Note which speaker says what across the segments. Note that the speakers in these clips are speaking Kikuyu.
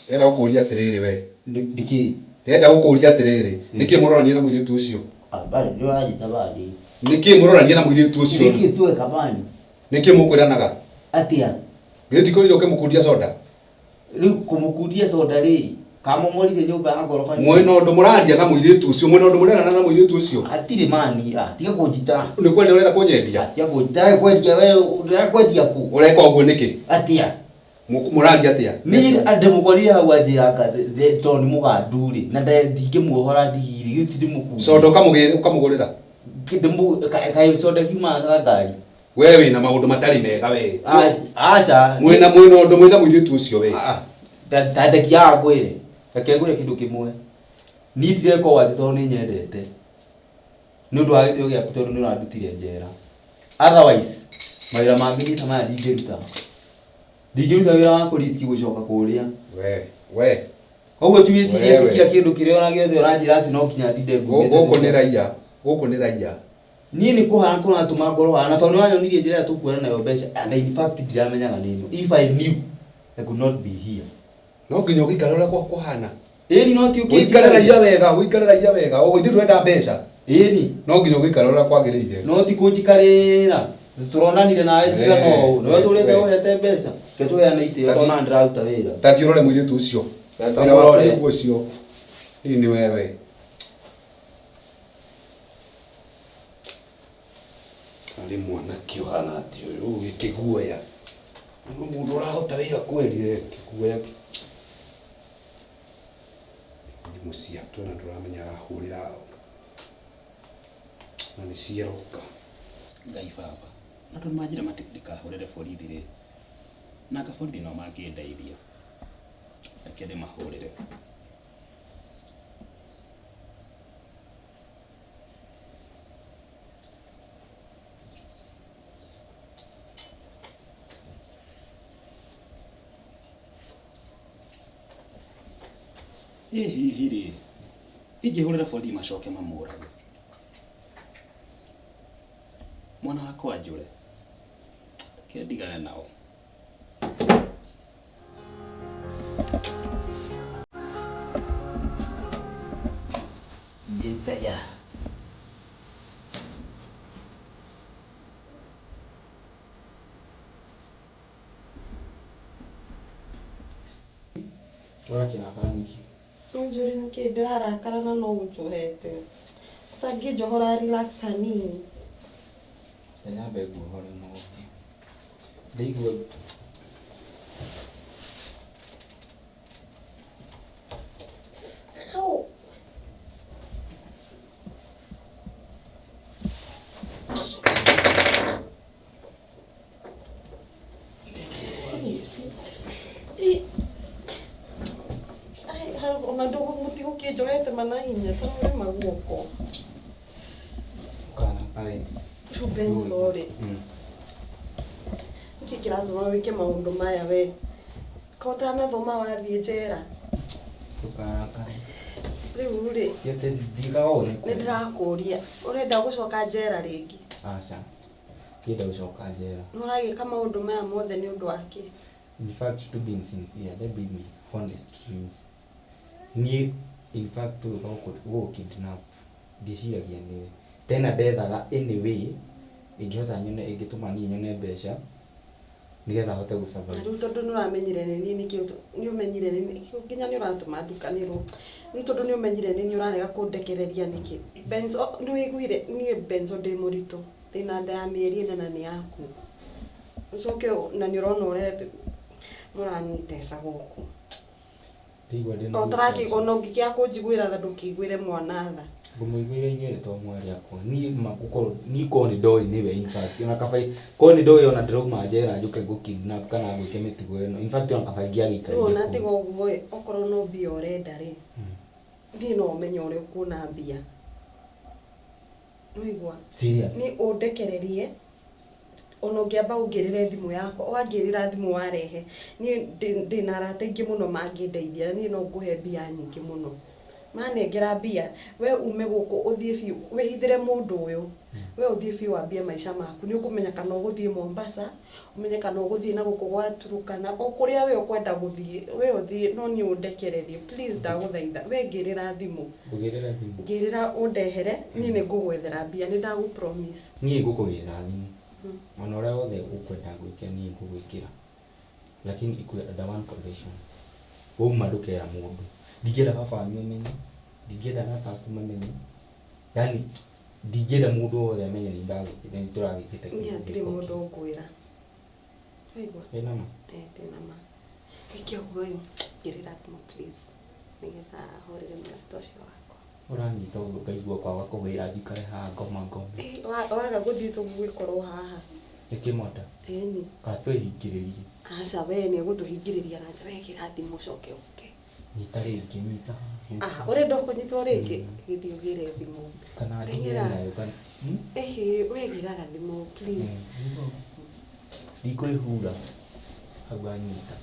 Speaker 1: Ndĩrenda gũkũria atĩrĩrĩ we.
Speaker 2: Nĩkĩ?
Speaker 1: Ndĩrenda gũkũria atĩrĩrĩ, nĩkĩ mũrorania na mũirĩtu ũcio?
Speaker 2: Bali nĩ ũranjĩta bali.
Speaker 1: Nĩkĩ mũrorania na mũirĩtu ũcio?
Speaker 2: Nĩkĩ tuweka bali?
Speaker 1: Nĩkĩ mũkwĩranaga?
Speaker 2: Atĩa?
Speaker 1: Githĩ ti kũrire ũkĩmũkundia soda?
Speaker 2: Rĩu kũmũkundia soda rĩ, kamomorire nyũmba ya ngoroba.
Speaker 1: Mwĩna ũndũ mũraria na mũirĩtu ũcio, mwĩna ũndũ mũrerana na mũirĩtu ũcio?
Speaker 2: Hatirĩ mani, ah, tiga kũnjita.
Speaker 1: Nĩ kwendia ũrenda kũnyendia?
Speaker 2: Tiga kũnjita, ndĩrakwendia we, ndĩrakwendia kũ?
Speaker 1: Ũreka ũguo nĩkĩ?
Speaker 2: Atĩa?
Speaker 1: Mũraria atĩa?
Speaker 2: Niĩ ndĩmũkorire hau anjĩra anga tondũ nĩ mũgandu rĩ, na ndingĩmuohora ndigiri, githĩ ti ndĩmũkundie.
Speaker 1: Soda ũkamũgũrĩra?
Speaker 2: Kaĩ soda kiumaga na ngari?
Speaker 1: We wĩna maũndũ matarĩ mega we.
Speaker 2: Acha.
Speaker 1: Mwĩna ũndũ mwĩna mũirĩtu ũcio we.
Speaker 2: Ta ndekiaga ngwĩre. Reke ngwĩre kĩndũ kĩmwe. Niĩ ndireka ũũ atĩ tondũ nĩ nyendete. Nĩ ũndũ wa gĩtĩo gĩaku tondũ nĩ ũrandutire njera. Otherwise, mawĩra mangĩ niĩ ta maya ndingĩruta. Ndingĩruta wĩra wa kũ risk gũcoka kũrĩa.
Speaker 1: We, we.
Speaker 2: Koguo ti wĩcirie atĩ
Speaker 1: Wewe.
Speaker 2: kila kĩndũ kĩrĩa ona gĩothe ũranjĩra atĩ no nginya ndinde ngumĩte.
Speaker 1: Gũkũ nĩ raia, gũkũ nĩ raia.
Speaker 2: Niĩ nĩ kũhana kũratũma ngorwo haha na tondũ nĩ wanyonirie njĩra ĩrĩa tũkuona nayo mbeca and in fact ndiramenyaga nĩ ĩno. If I knew, I could not be here.
Speaker 1: No nginya ũgĩikare ũrĩa kũhana.
Speaker 2: Ĩni no ti ũkĩnjikara.
Speaker 1: Ũikare raia wega, ũikare raia wega. Ũguo ithuĩ tũrenda mbeca.
Speaker 2: Ĩni.
Speaker 1: No nginya ũgĩikare ũrĩa kwagĩrĩire.
Speaker 2: No ti kũnjikarĩra. Tũronanire nawe njigana ũũ. Nĩwe tũrĩte ũhete mbeca. Reke tũheane itĩo tondũ na ndĩraruta wĩra.
Speaker 1: Ta thiĩ ũrore mũirĩtu ũcio. Wĩra waku nĩguo ũcio. Hihi nĩ wewe. Arĩ mwanake ũhana atĩa ũyũ wĩ kĩguoya. Nĩ mũndũ ũrahota wĩra kweli kĩguoya. Thimũ ciake ona ndũramenya arahũrĩra ũ. Na nĩ ciaroka.
Speaker 3: Ngai baba, andũ nĩ manjĩra ndikahũrĩre borithi rĩ, na anga borithi no mangĩndeithia. Reke ndĩmahũrĩre. Ĩ hihi rĩ, ingĩhũrĩra borithi macoke mamũrage? Mwana wakwa anjũre? Reke ndigane nao.
Speaker 2: Yesaya.
Speaker 4: Ũrakĩrakara nĩkĩ?
Speaker 5: Ũnjũri nĩkĩ ndĩrarakara na no ũnjohete. Ũtangĩnjohora relax hanini.
Speaker 4: Reke nyambe nguohore mũgongo. Ndaigua
Speaker 5: Au. Ona mũtigũkĩnjohete mana hinya ta ũrĩ maguoko.
Speaker 4: Ndũkarakare.
Speaker 5: Rĩu Benzo rĩ, nĩkĩ kĩratũma wĩke maũndũ maya we? Ka ũtanathoma wathiĩ njera?
Speaker 4: Ndũkarakare.
Speaker 5: Rĩu rĩ,
Speaker 4: Ti atĩ ndigaga ũũ nĩ
Speaker 5: nĩ ndĩrakũria, ũrenda gũcoka njera rĩngĩ?
Speaker 4: Aca. Ndienda gũcoka njera.
Speaker 5: Na ũragĩka maũndũ maya mothe nĩ ũndũ wa kĩ?
Speaker 4: In fact, to be sincere, let me be honest to you. Niĩ in fact gũka gũkũ kidnap ndieciragia nĩwe. Tena ndethaga any way ingĩhota nyone ĩngĩtũma niĩ nyone mbeca nĩgetha hote gũ survive.
Speaker 5: Na rĩu tondũ nĩ ũramenyire nĩ niĩ nĩkĩ nĩ ũmenyire nĩ niĩ nginya nĩ ũratũma ndukanĩrwo. Rĩu tondũ nĩ ũmenyire nĩ niĩ ũrarega kũndekereria nĩkĩ? Benzo nĩ wĩiguire niĩ Benzo ndĩ mũritũ, ndĩna nda ya mĩeri ĩna na nĩ yaku. Ũcoke na nĩ ũrona ũrĩa mũraniteca gũkũ.
Speaker 4: Ndaigua ndĩna
Speaker 5: To ũtarakĩ ona ũngĩkĩaga kũnjiguĩra tha ndũkĩiguĩre mwana tha.
Speaker 4: Ngũmũiguĩra inyuerĩ to mwarĩ akwa. Niĩ ma gũkorwo niĩ korwo nĩ ndoĩ nĩwe in fact ona kaba korwo nĩ ndoĩ ona ndĩrauma njera njũke ngũ kidnap kana ngwĩke mĩtugo ĩno in fact ona kaba ingĩagĩikarire
Speaker 5: Rĩu ona
Speaker 4: kũu.
Speaker 5: tiga ũguo ĩ, okorwo no mbia ũrenda rĩ, niĩ no menye ũrĩa ũkuona mbia. Nĩwaigua?
Speaker 4: Serious?
Speaker 5: Niĩ ũndekererie, ona ũngĩamba ũngĩrĩre thimũ yakwa, wangĩrĩra thimũ warehe, niĩ ndĩna arata aingĩ mũno mangĩndeithia na niĩ no ngũhe mbia nyingĩ mũno. Manengera mbia, we ume gũkũ ũthiĩ biũ, wĩhithĩre mũndũ ũyũ. We ũthiĩ biũ wambie maica maku. Nĩ ũkũmenya kana ũgũthiĩ Mombasa, ũmenye kana ũgũthiĩ na gũkũ gwa Turkana, o kũrĩa we ũkwenda gũthiĩ, we ũthiĩ no niĩ ũndekererie. Please ndagũthaitha, we ngĩrĩra thimũ.
Speaker 4: Ngũgĩrĩra thimũ.
Speaker 5: Ngĩrĩra ũndehere, niĩ nĩ ngũgwethera mbia, nĩ ndagũ promise.
Speaker 4: Niĩ ngũkũgĩrĩra thimũ. Ona ũrĩa wothe ũkwenda ngwĩke niĩ ngũgwĩkĩra. Lakini ikuwe under one condition. Wauma ndũkera mũndũ. Ndingĩenda baba wanyu amenye, ndingĩenda arata aku mamenye. Yaani ndingĩenda mũndũ wothe amenye nĩ ndagwĩkĩte nĩ tũragwĩkĩte
Speaker 5: Niĩ hatirĩ mũndũ ũngwĩra. Waigua?
Speaker 4: Wĩna ma?
Speaker 5: Eh, ndĩna ma. Ĩke ũguo ĩ, ngĩrĩra thimũ please. Nĩgetha horere mũrata ũcio wakwa.
Speaker 4: Ũranyita ũguo ngaigua kwaga kũgĩra njikare haha ngoma ngome.
Speaker 5: Eh, waga gũthiĩ tũgũgĩkorwo haha.
Speaker 4: Nĩkĩ mwata?
Speaker 5: Ĩni.
Speaker 4: Kana twĩhingĩrĩrie.
Speaker 5: Aca we nĩ egũtũhingĩrĩria na nja. We gĩra thimũ ũcoke ũke.
Speaker 4: Nyita rĩngĩ, nyita.
Speaker 5: Ah, ũrenda kũnyitwo rĩngĩ? Gĩthiĩ ũgĩre thimũ.
Speaker 4: Kana nginya
Speaker 5: Teng'era.
Speaker 4: nayo kana.
Speaker 5: Ĩhĩ, we gĩraga thimũ please.
Speaker 4: Ndikwĩhura hau anyita.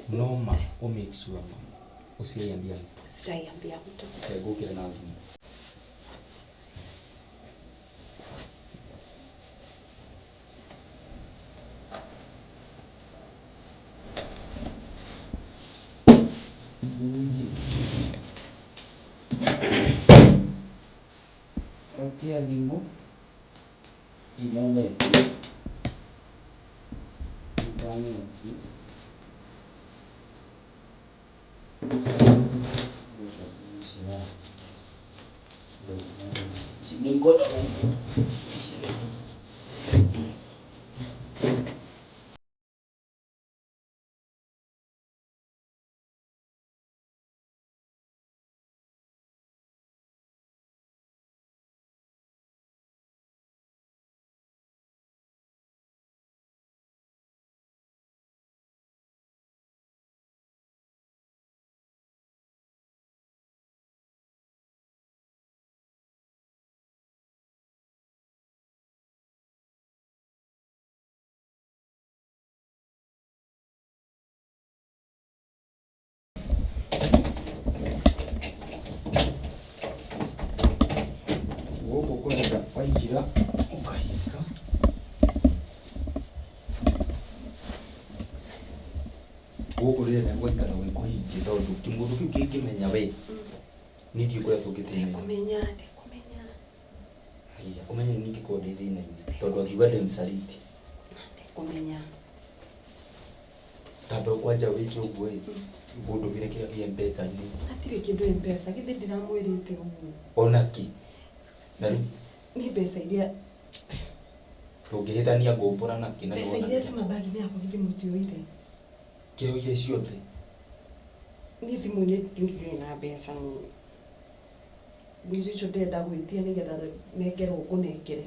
Speaker 4: No ma ũ make sure ma usiaiambia mtu.
Speaker 5: Sitaiambia mtu.
Speaker 2: Reke ngũkĩre na thimũ. Cokia thimũ ndinogetie nĩndanogetie Gũkũ kwenda waingĩra ũkahinga. Gũkũ rĩera gwaikara gwĩ kũhinge tondũ kĩmũndũ kĩu kĩngĩmenya we niĩ ndiũĩ kũrĩa tũngĩthĩnĩra.
Speaker 5: Ndekũmenya, ndekũmenya.
Speaker 4: Haiya, ũmenye nĩ ingĩkorwo ndĩ thĩna-inĩ tondũ angiuga ndĩ msaliti.
Speaker 5: Ndekũmenya.
Speaker 4: Tamba kwanja wĩke ũguo ĩ, ũndũmĩre kĩrĩa kĩ M-Pesa-inĩ.
Speaker 5: Hatirĩ kĩndũ M-Pesa, githĩ ndiramwĩrĩte ũguo.
Speaker 4: Ona kĩ? Na rĩu
Speaker 5: Nĩ mbeca iria
Speaker 4: tũngĩhĩtania ngũmbũra nakĩ na
Speaker 5: mbeca
Speaker 4: nĩwona
Speaker 5: iria ciuma bagi-inĩ yakwa githĩ mũtioire.
Speaker 4: Kĩoire ciothe.
Speaker 5: Niĩ thimũ-inĩ ndirĩ na mbeca niĩ. Mbeca icio ndĩrenda gwĩtia nĩgetha nengerwo ngũnengere.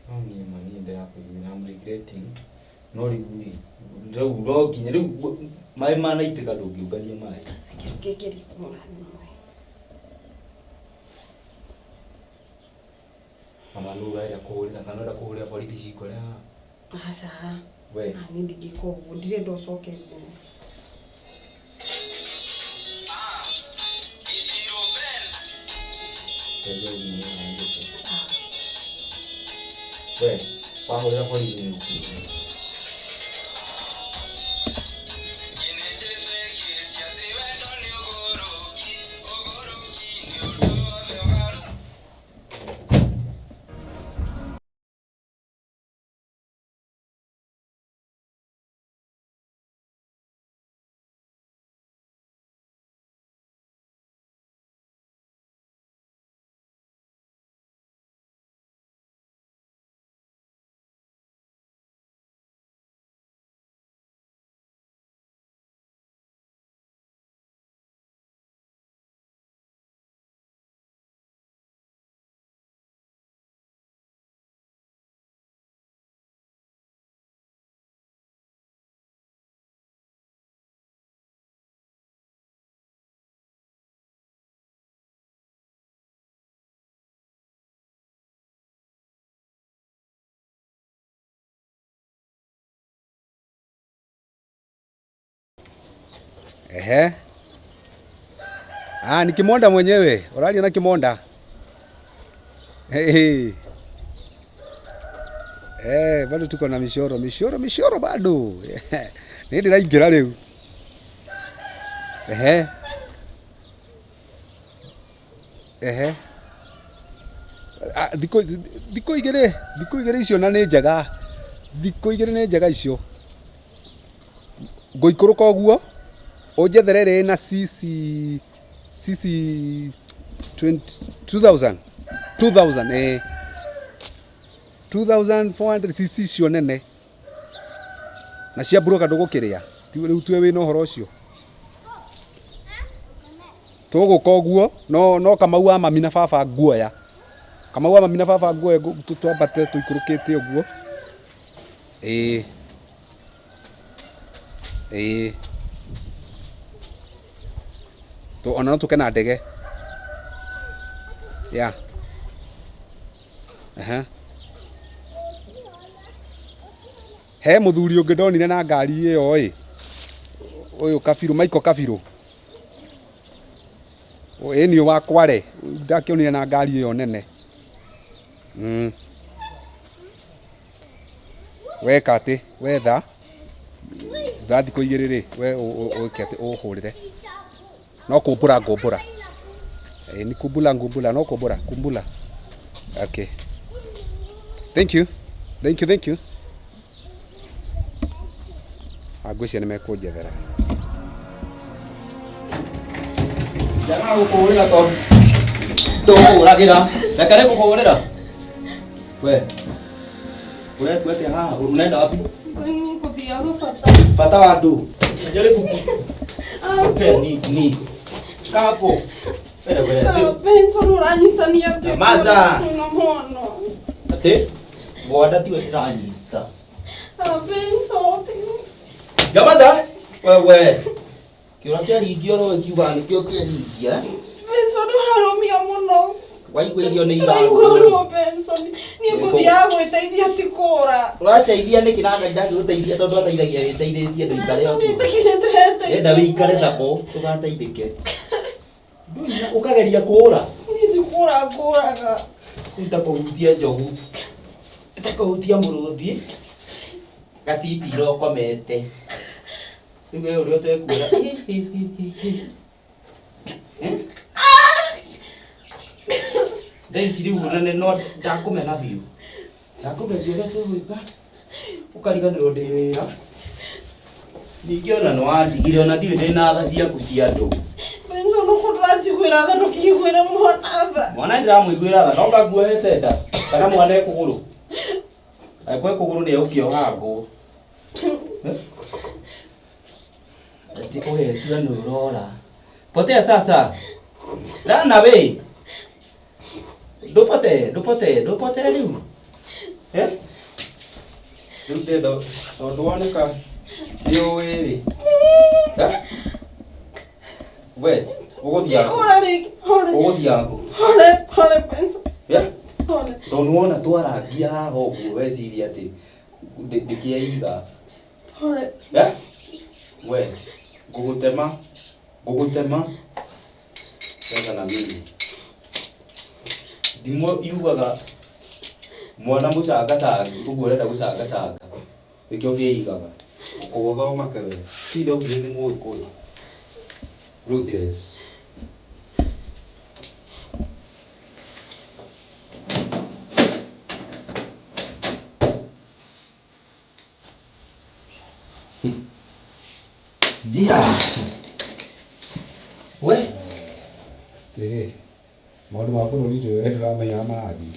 Speaker 4: No niĩ ma niĩ ndĩrakũiguĩra, I'm regretting. No rĩu rĩ, rĩu no nginya rĩu maĩ manaitĩka ndũngĩũngania maĩ.
Speaker 5: Reke rĩu ngerie kũhũra thimũ ĩ.
Speaker 4: Mama nũ ũrenda kũhũrĩra kana ũrenda kũhũrĩra borithi cikore haha?
Speaker 5: Aca.
Speaker 4: We.
Speaker 5: Ah, niĩ ndingĩka ũguo, ndirenda ũcoke thimũ.
Speaker 4: Ngeria thimũ ĩno njũke. We, wahũrĩra borithi nĩ ũkuire.
Speaker 1: Ehe. Ah, ni Kimonda mwenyewe. Ũraria na Kimonda. Hey, hey. Eh, bado tuko na mishoro, mishoro, mishoro bado. Nĩ ndĩraingĩra rĩu. Ehe. Ehe. Ah, thikũ thikũ igĩrĩ, thikũ igĩrĩ icio na nĩ njega. Thikũ igĩrĩ nĩ njega icio. Ngũikũrũka ũguo, ũnjethere ĩrĩa ĩna CC CC 20 2000 2000 eh 2400 cc icio nene na cia mburoka ndũgũkĩrĩa Ti- rĩu tue wĩna ũhoro ũcio tũgũka ũguo no no kamau wa mami na baba nguoya kamau wa mami na baba nguoya twambate tũikũrũkĩte ũguo ĩĩ ĩĩ ona no tũke na ndege ya Aha. He mũthuri ũngĩ ndonire na ngari ĩyo ĩ ũyũ Kabirũ Michael Kabirũ ĩ nĩ wa Kware ndakĩonire na ngari ĩyo nene. Weka atĩ wetha thutha thikũ igĩrĩ rĩ we ũke atĩ ũhũrĩre no kũmbũra ngũmbũra ĩ ni kumbula ngumbula no kũmbũra kumbula. Okay, thank you, thank you, thank you. Ngwĩciria nĩ mekũnjethera.
Speaker 2: Njagaga gũkũhũrĩra tondũ ndũkũhũragĩra. Reke nĩngũkũhũrĩra. We. Ũretua atĩa haha? Unaenda wapi?
Speaker 5: Ngũthiaga bata.
Speaker 2: Bata wa ndũ. Jaribu ku. Okay, ni ni. Kako. Wele wele.
Speaker 5: Benson ũranyitania atĩa?
Speaker 2: Maza.
Speaker 5: Twĩna mwana.
Speaker 2: Atĩ? Gwanda tiwe ndĩranyita.
Speaker 5: Benson.
Speaker 2: Nyamaza. Wewe. Kĩũra kĩaringio ro kiugaga nĩkĩo kĩaringia.
Speaker 5: Benson ũrarũmia mũno.
Speaker 2: Waigua irio nĩ
Speaker 5: Ndĩraigua
Speaker 2: irarũmio.
Speaker 5: ruo Benson. Niĩ ngũthiaga gwĩteithia ti kũra.
Speaker 2: Ũrateithia nĩkĩ na Ngai ndangĩgũteithia tondũ ateithagia wĩteithĩtie ndũikare
Speaker 5: Benson
Speaker 2: ũguo.
Speaker 5: nĩnjĩkire ndĩreteithia.
Speaker 2: Enda wĩikare nako ndũgateithĩke. Ndũĩ na ũkageria kũũra.
Speaker 5: Niĩ ti kũra ngũraga.
Speaker 2: Rĩu ta kũhutia njogu. Ta kũhutia mũrũthi. Gatitira ũkomete. Rĩu we ũrĩa ũtekuona. Eh? Thaa ici rĩu nene no ndakũmena biũ. Ndakũgeria ũrĩa tũgwĩka. Ũkariganĩrwo ndĩ wĩra. Ningĩ ona nĩ wandigire ona ndiũĩ ndĩna tha ciaku cia andũ.
Speaker 5: Benson ũkũ ndũranjiguĩra tha ndũkĩiguĩre mwana tha.
Speaker 2: Mwana nĩ ndĩramũiguĩra tha no ngaguohete nda kana mwana e kũgũrũ. Angĩkorwo e kũgũrũ nĩ egũkĩoha ngũ. Ati ũgetua nĩ ũrora. Potea sasa. Lana we. Ndũpotee, ndũpotee, ndũpotee rĩu. Eh? Rĩu ndĩrenda tondũ woneka nĩũĩ rĩ. Eh? We, ũgũthiaga kũ?
Speaker 5: Ndikũra rĩngĩ. Hore.
Speaker 2: Ũgũthiaga kũ?
Speaker 5: Hore, hore Benson.
Speaker 2: Eh?
Speaker 5: Hore.
Speaker 2: Tondũ wona twarangia haha ũguo weciria atĩ ndĩkĩeiga.
Speaker 5: Hore.
Speaker 2: Eh? We, ngũgũtema, ngũgũtema. Cheza na mimi. Thimo yugaga mwana mũcangacangi ũguo ũrenda gũcangacanga nĩkĩo kĩigaga ũgũthoma kewe ti ndaugire nĩ mũgĩkũyũ ruthless. Njia. We.
Speaker 1: Atĩrĩ, maũndũ ma bũrũri rĩ, we ndũramenya marathiĩ.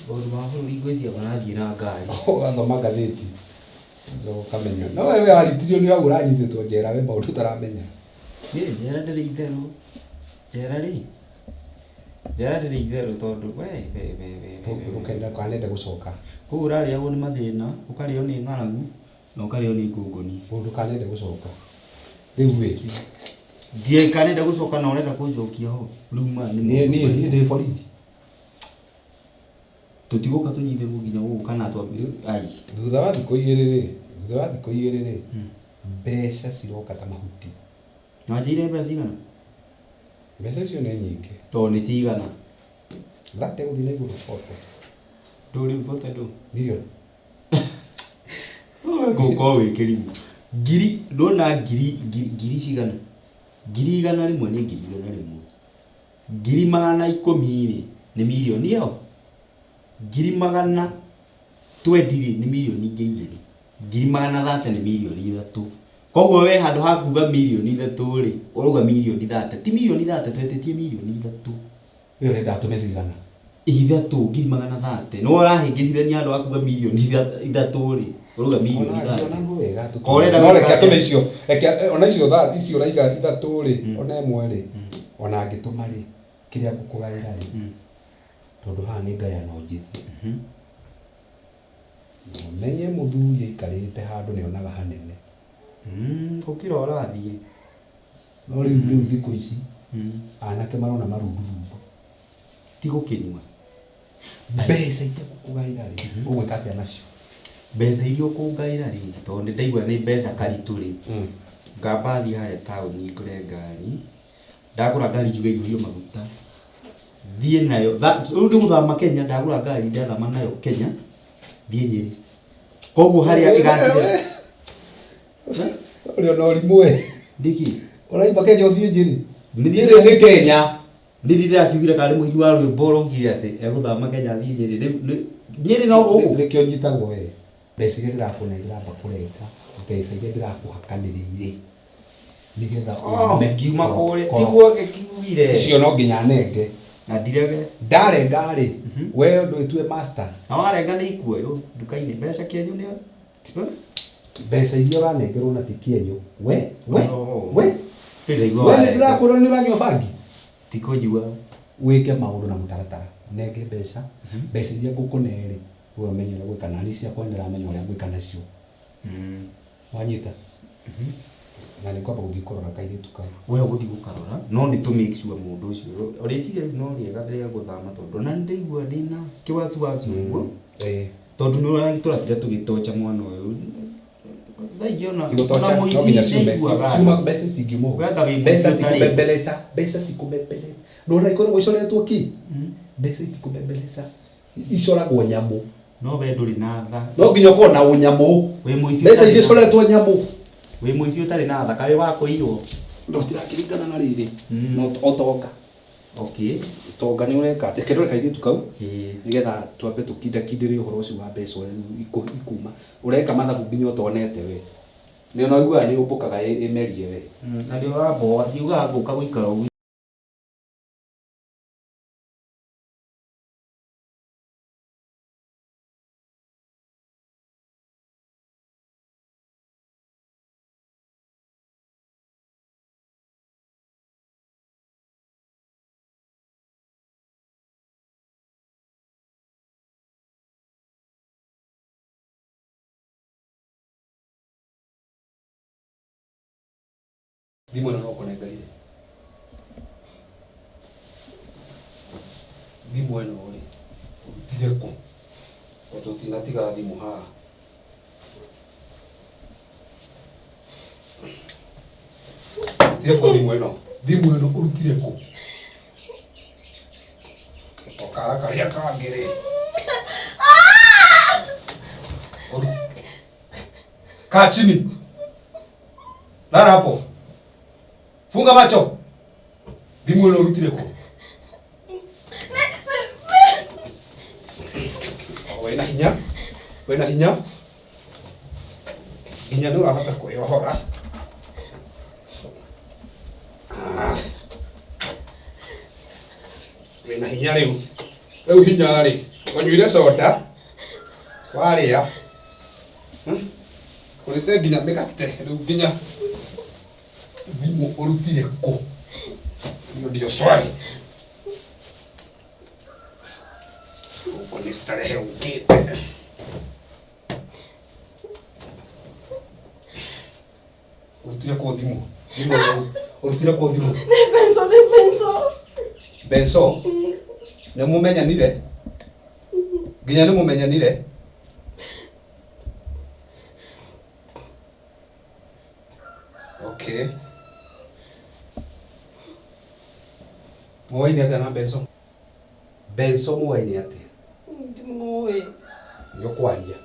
Speaker 2: Maũndũ ma bũrũri ngwĩciria marathiĩ na ngari.
Speaker 1: Ũgathoma ngathĩti ũgacoka ũkamenya. No we waritirio nĩ hau ũranyitĩtwo njera we maũndũ ũtaramenya.
Speaker 4: Niĩ njera ndĩrĩ itherũ. Njera rĩ, njera ndĩrĩ itherũ tondũ we we we we we we.
Speaker 1: Ndũkanende gũcoka.
Speaker 2: Kũu ũrarĩagwo nĩ mathĩna, ũkarĩo nĩ ng'aragu na ũkarĩo nĩ ngũngũni.
Speaker 1: Ndũkanende gũcoka. Rĩu ĩ,
Speaker 2: Ndikanenda gũcoka na ũrenda kũnjokia ho. Rĩu maya nĩ
Speaker 1: niĩ
Speaker 2: maũndũ
Speaker 1: niĩ
Speaker 2: marĩa-
Speaker 1: ndĩ borithi.
Speaker 2: Tũtigũka tũnyitĩrwo nginya gũkũ kana twambi ai.
Speaker 1: Thutha wa thikũ igĩrĩ rĩ, thutha wa thikũ igĩrĩ rĩ, mbeca ciroka ta mahuti.
Speaker 2: Na wanjĩire mbeca cigana?
Speaker 1: Mbeca icio nĩ nyingĩ.
Speaker 2: Tondũ nĩ cigana?
Speaker 1: 30 gũthiĩ na igũrũ, 40.
Speaker 2: Ndũrĩ 40 ndũ?
Speaker 1: Million.
Speaker 2: Gũkorwo wĩ kĩrimũ. Ngiri, ndona ngiri, ngiri cigana? 100,000 nĩ 100,000. 10,000,000 rĩ, nĩ mirioni ĩyo? 20,000,000 rĩ, nĩ mirioni ingĩ igĩrĩ. 30,000,000 nĩ mirioni ithatũ. Koguo we handũ ha kuga mirioni ithatũ rĩ, ũrauga mirioni thate. Ti mirioni thate, twetĩtie mirioni ithatũ.
Speaker 1: We ũrenda atũme cigana?
Speaker 2: Ithatũ, 30,000,000. Nĩwe ũrahĩngĩcithania handũ ha kuga mirioni ithatũ rĩ, ũrauga mirioni thate.
Speaker 1: Ona no wega
Speaker 2: Ko ũrenda
Speaker 1: No reke
Speaker 2: gwĩka
Speaker 1: atũme
Speaker 2: atĩa?
Speaker 1: icio, reke ona icio tha icio ũraiga ithatũ rĩ, ona ĩmwe rĩ, ona angĩtũma rĩ, kĩrĩa ngũkũgaĩra rĩ, tondũ haha nĩ ngayano njĩthĩ. Na ũmenye mũthuri aikarĩte handũ nĩonaga hanene.
Speaker 2: Gũkĩra ũrathiĩ.
Speaker 1: No rĩu rĩu thikũ ici anake marona marundurundu.
Speaker 2: Ti gũkĩnyua.
Speaker 1: Mbeca iria ngũkũgaĩra rĩ, ũgwĩka atĩa nacio?
Speaker 2: Mbeca iria ũkũngaĩra rĩ, tondũ nĩ ndaigua nĩ mbeca karitũ rĩ, ngamba thiĩ harĩa taũni ngũre ngari, ndagũra ngari njuge ĩihũrio maguta, thiĩ nayo, rĩu ndĩgũthama Kenya, ndagũra ngari ndathama nayo Kenya, thiĩ Nyĩrĩ. Koguo harĩa ĩgakinya.
Speaker 1: Ũrĩ ona ũrimũ we.
Speaker 2: Nĩkĩ?
Speaker 1: Ũraima Kenya ũthiĩ Nyĩrĩ?
Speaker 2: Nĩ
Speaker 1: Nyĩrĩ nĩ Kenya.
Speaker 2: Nĩ ndĩrakiugire karĩ mũini wa rwĩmbo ũraugire atĩ egũthama Kenya athiĩ Nyĩrĩ. Rĩu Nyĩrĩ no gũkũ?
Speaker 1: Nĩkĩo nyitagwo we. Mbeca iria ndĩrakũne ndĩramba kũrenga, mbeca iria ndĩrakũhakanĩrĩire nĩgetha
Speaker 2: Oh,
Speaker 1: ume
Speaker 2: ngiuma kũrĩa.
Speaker 1: korokoro.
Speaker 2: Tiguo ngĩkiugire.
Speaker 1: Icio no nginya nenge.
Speaker 2: Na ndirege.
Speaker 1: Ndarenga rĩ, we ndwĩtue master.
Speaker 2: Na warenga nĩ ikuoywo nduka-inĩ. Mbeca kĩenyũ nĩ
Speaker 1: Mbeca iria ũranengerwo na ti kĩenyũ. We, we,
Speaker 2: Oh.
Speaker 1: we.
Speaker 2: Ndĩraigua
Speaker 1: We nĩ
Speaker 2: warenga.
Speaker 1: ndĩrakwĩra nĩ ũranyua bangi?
Speaker 2: Ti kũnyua.
Speaker 1: Wĩke maũndũ na mũtaratara. Nenge mbeca, mbeca iria ngũkũne rĩ, we ũmenye ũrĩa ngwĩka na niĩ ciakwa nĩ ndĩramenya ũrĩa ngwĩka nacio. Wanyita? Na nĩ ngwamba gũthiĩ kũrora kairĩtu kau.
Speaker 2: We ũgũthiĩ gũkarora, no nĩ tũ make sure mũndũ ũcio, rĩciria rĩu no rĩega rĩa gũthama tondũ ona nĩ ndĩraigua ndĩna kĩwaciwaci ũguo. Tondũ nĩ ũratũratira tũgĩtocha mwana ũyũ. Thaa ingĩ
Speaker 1: Ti gũtocha,
Speaker 2: ona mũici
Speaker 1: no nginya ciume.
Speaker 2: nĩaiguaga.
Speaker 1: Ciuma mbeca citingiuma ũguo.
Speaker 2: We anga wĩ
Speaker 1: Mbeca
Speaker 2: mũici
Speaker 1: ti
Speaker 2: ũtarĩ.
Speaker 1: kũbembeleza, mbeca ti kũbembeleza. Ndũrona ikoragwo icoretwo kĩ? Mbeca itikũbembeleza. Icoragwo nyamũ.
Speaker 2: No we ndũrĩ na tha.
Speaker 1: No nginya ũkorwo na ũnyamũ.
Speaker 2: Wĩ mũici
Speaker 1: Mbeca
Speaker 2: ũtarĩ
Speaker 1: iria
Speaker 2: na-
Speaker 1: icoretwo nyamũ.
Speaker 2: Wĩ mũici ũtarĩ na tha, kaĩ wakũiywo?
Speaker 1: No citirakĩringana na rĩrĩ. No ũtonga.
Speaker 2: Okay.
Speaker 1: Ũtonga nĩ ũreka atĩ kĩndũ kairĩtu kau.
Speaker 2: Ĩĩ.
Speaker 1: Nĩgetha twambe tũkindakindĩre ũhoro ũcio wa mbeca ũrĩa ikuma. Ũreka mathabu nginya ũtonete we. Nĩ ona ũiguaga nĩ ũmbũkaga ĩmerie we.
Speaker 2: Na nĩ ũramboa, ndiugaga ngũka gũikara ũguo.
Speaker 1: Thimũ ĩno no ũkũnengerire. Thimũ ĩno rĩ, ũrutire kũ? Tondũ tũtinatiga thimũ haha. Ũrutire kũ thimũ ĩno? Thimũ ĩno ũrutire kũ? Tokara karĩa kangĩ rĩ. Kaa chini. Lala hapo. Funga macho. Thimũ ĩno ũrutire kũ? Oh, wĩna hinya. Wĩna hinya. Hinya nĩ ũrahota kwĩyohora. Wĩna hinya rĩu. Rĩu hinya rĩ, ũnyuire soda, warĩa. Ũrĩte nginya mĩgate, rĩu nginya thimũ ũrutire kũ? Hiyo ndio swali. Huko ni starehe ukite. Ũrutire kũ thimũ? Thimũ ũrutire kũ thimũ?
Speaker 5: Nĩ Benso, nĩ Benso.
Speaker 1: Benso? Nĩ mũmenyanire? Nginya nĩ mũmenyanire? Okay. Mũwaine atĩa na Benso? Benso mũwaine atĩa?
Speaker 5: Ndimũĩ.
Speaker 1: Nĩ ũkwaria.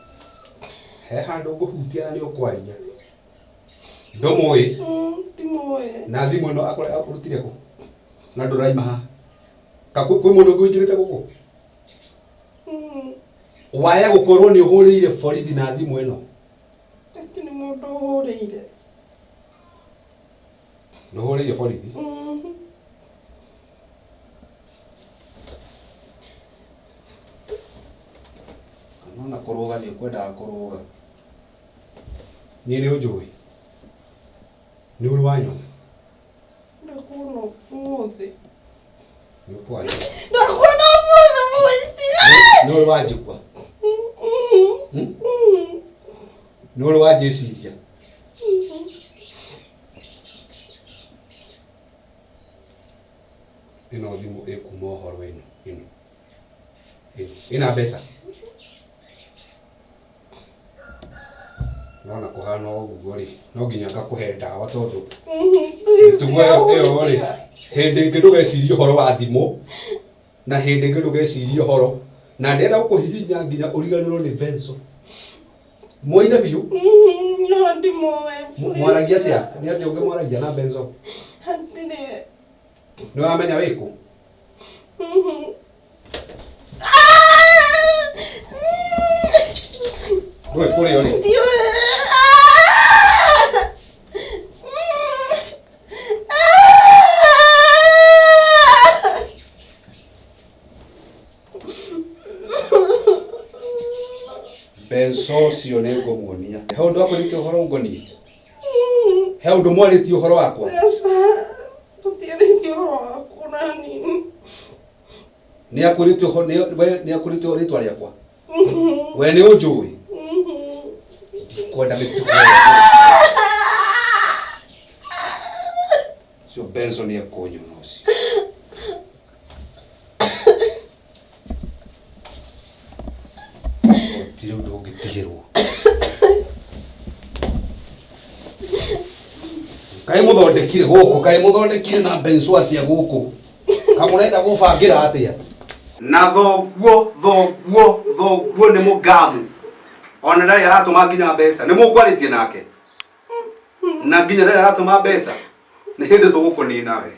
Speaker 1: He handũ ngũhutia na nĩ ũkwaria. Ndũmũĩ.
Speaker 5: Ndimũĩ.
Speaker 1: Na thimũ ĩno akũrutire kũ? Na ndũraima haha. Ka kwĩ mũndũ ũngĩ ũingĩrĩte gũkũ? Waya gũkorwo nĩ ũhũrĩire borithi na thimũ ĩno.
Speaker 5: Ati nĩ mũndũ ũhũrĩire.
Speaker 1: Nĩ ũhũrĩire borithi? Kana ona kũrũga nĩ ũkwendaga kũrũga. Niĩ nĩ ũnjũĩ? Nĩ ũrĩ wanyona?
Speaker 5: Ndakuona ũmũthĩ.
Speaker 1: Nĩ ũkwaria.
Speaker 5: Ndakuona ũmũthĩ mũiti.
Speaker 1: Nĩ ũrĩ wanjigua? Nĩ ũrĩ wanjĩciria? Ĩno thimũ ĩkuma ũhoro ĩno ĩno. Ĩno. Ĩna mbeca? Nona kũhana ũguo rĩ, no nginya ngakũhe ndawa tondũ mĩtugo ĩyo rĩ, hĩndĩ ĩngĩ ndũgecirie ũhoro wa thimũ na hĩndĩ ĩngĩ ndũgecirie ũhoro na ndĩrenda gũkũhihinya nginya ũriganĩrwo nĩ Benso. Mwaine biũ?
Speaker 5: No ndimũĩ.
Speaker 1: Mwaragia atĩa? Nĩ atĩa ũngĩ mwaragia na Benso?
Speaker 5: Hatirĩ.
Speaker 1: Nĩ ũramenya wĩkũ? Ndũĩ kũrĩa ũrĩ?
Speaker 5: Ndiũĩ.
Speaker 1: Benso ũcio nĩ ngũmuonia. He ũndũ akwĩrĩte ũhoro ũngoniĩ? He ũndũ mwarĩtie ũhoro wakwa?
Speaker 5: Tũtiarĩtie ũhoro waku na hanini.
Speaker 1: Nĩ akwĩrĩte ũhoro we nĩ akwĩrĩte rĩtwa rĩakwa? We nĩ ũnjũĩ? Ndikwenda mĩtugo ĩyo. Ũcio Benso nĩ ekũnyona ũcio. Gũtirĩ ũndũ ũngĩtigĩrwo. Kaĩ mũthondekire gũkũ, kaĩ mũthondekire na Benso atĩa gũkũ? Kamũrenda gũbangĩra atĩa? Na thoguo thoguo thoguo nĩ mũgamu. Ona ndarĩ aratũma nginya mbeca. Nĩ mũkwarĩtie nake? Na nginya ndarĩ aratũma mbeca. Nĩ hĩndĩ tũgũkũnina we.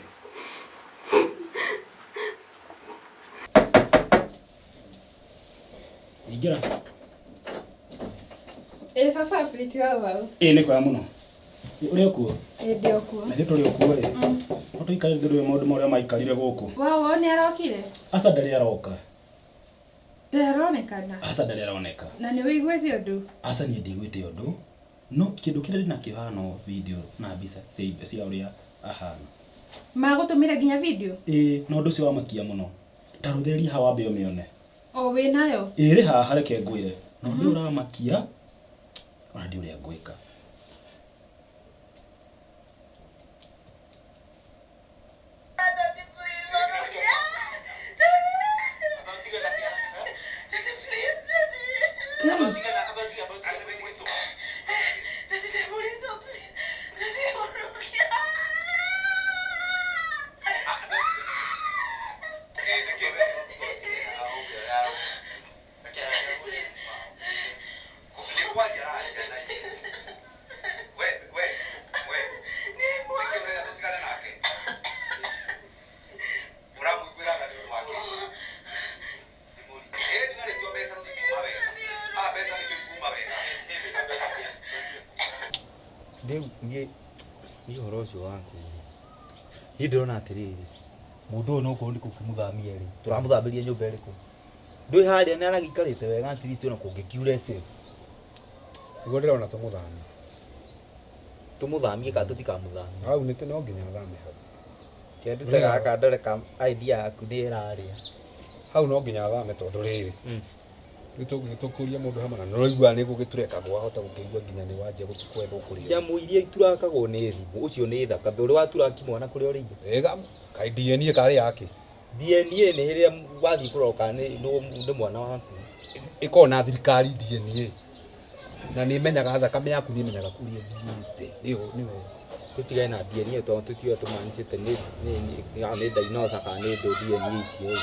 Speaker 3: Ingĩra.
Speaker 6: Ĩ baba plate wa wau.
Speaker 3: Ĩ nĩ kwega mũno. Ũrĩ o kuo?
Speaker 6: Ĩ ndĩ o kuo.
Speaker 3: Na ithuĩ tũrĩ o kuo ĩ. No tũikarĩte ndũĩ maũndũ marĩa maikarire gũkũ.
Speaker 6: Wao wao nĩ arokire?
Speaker 3: Aca ndarĩ aroka.
Speaker 6: Ndaronekana.
Speaker 3: Aca ndarĩ aroneka.
Speaker 6: Na nĩ wĩiguĩte ũndũ?
Speaker 3: Aca niĩ ndiguĩte ũndũ. No kĩndũ kĩrĩa ndĩnakĩo haha no video na mbica cia ũrĩa ahana.
Speaker 6: Magũtũmĩra nginya video?
Speaker 3: Ĩ na ũndũ ũcio wamakia mũno. Ta rũthĩrĩria haha wambe ũmĩone.
Speaker 6: O wĩ nayo?
Speaker 3: Ĩ rĩ haha reke ngwĩre. Na ũndũ ũyũ ũramakia ona ndiũĩ ũrĩa ngwĩka.
Speaker 4: Rĩu niĩ niĩ ũhoro ũcio waku niĩ ndĩrona atĩrĩrĩ, mũndũ ũyũ nokorwo nĩ gũkĩmũthamia rĩ, tũramũthambĩria nyũmba ĩrĩkũ? Ndũĩ harĩa nĩ aragĩikarĩte wega at least ona kũngĩkiura safe.
Speaker 1: Nĩguo ndĩrona tũmũthamie.
Speaker 4: Tũmũthamie kana tũtikamũthamie?
Speaker 1: Hau nĩ no nginya athame hau.
Speaker 4: Kendute gaka ndore ka idea yaku nĩ ĩrarĩa.
Speaker 1: Hau no nginya athame tondũ rĩrĩ. Nĩ tũkũria mũndũ hamwe na nĩ ũraigua nĩ gũgĩturekagwo wahota gũkĩigua nginya nĩ wanjia gũkwethwo kũrĩa.
Speaker 4: Nyamũ iria iturakagwo nĩ thimũ, ũcio nĩ thakame. Ũrĩ waturaki mwana kũrĩa ũrĩire?
Speaker 1: Ĩga, kaĩ DNA karĩ yake?
Speaker 4: DNA nĩ rĩrĩa wathiĩ kũrora kana nĩ mwana waku.
Speaker 1: Ĩkoragwo na thirikari DNA. Na nĩ ĩmenyaga thakame yaku nĩ ĩmenyaga kũrĩa ĩthiĩte. Nĩyo nĩyo.
Speaker 4: Tũtigane na DNA tondũ tũtiũĩ tũmanicĩte nĩ nĩ dinosaur kana nĩ ndũ DNA icio ĩ.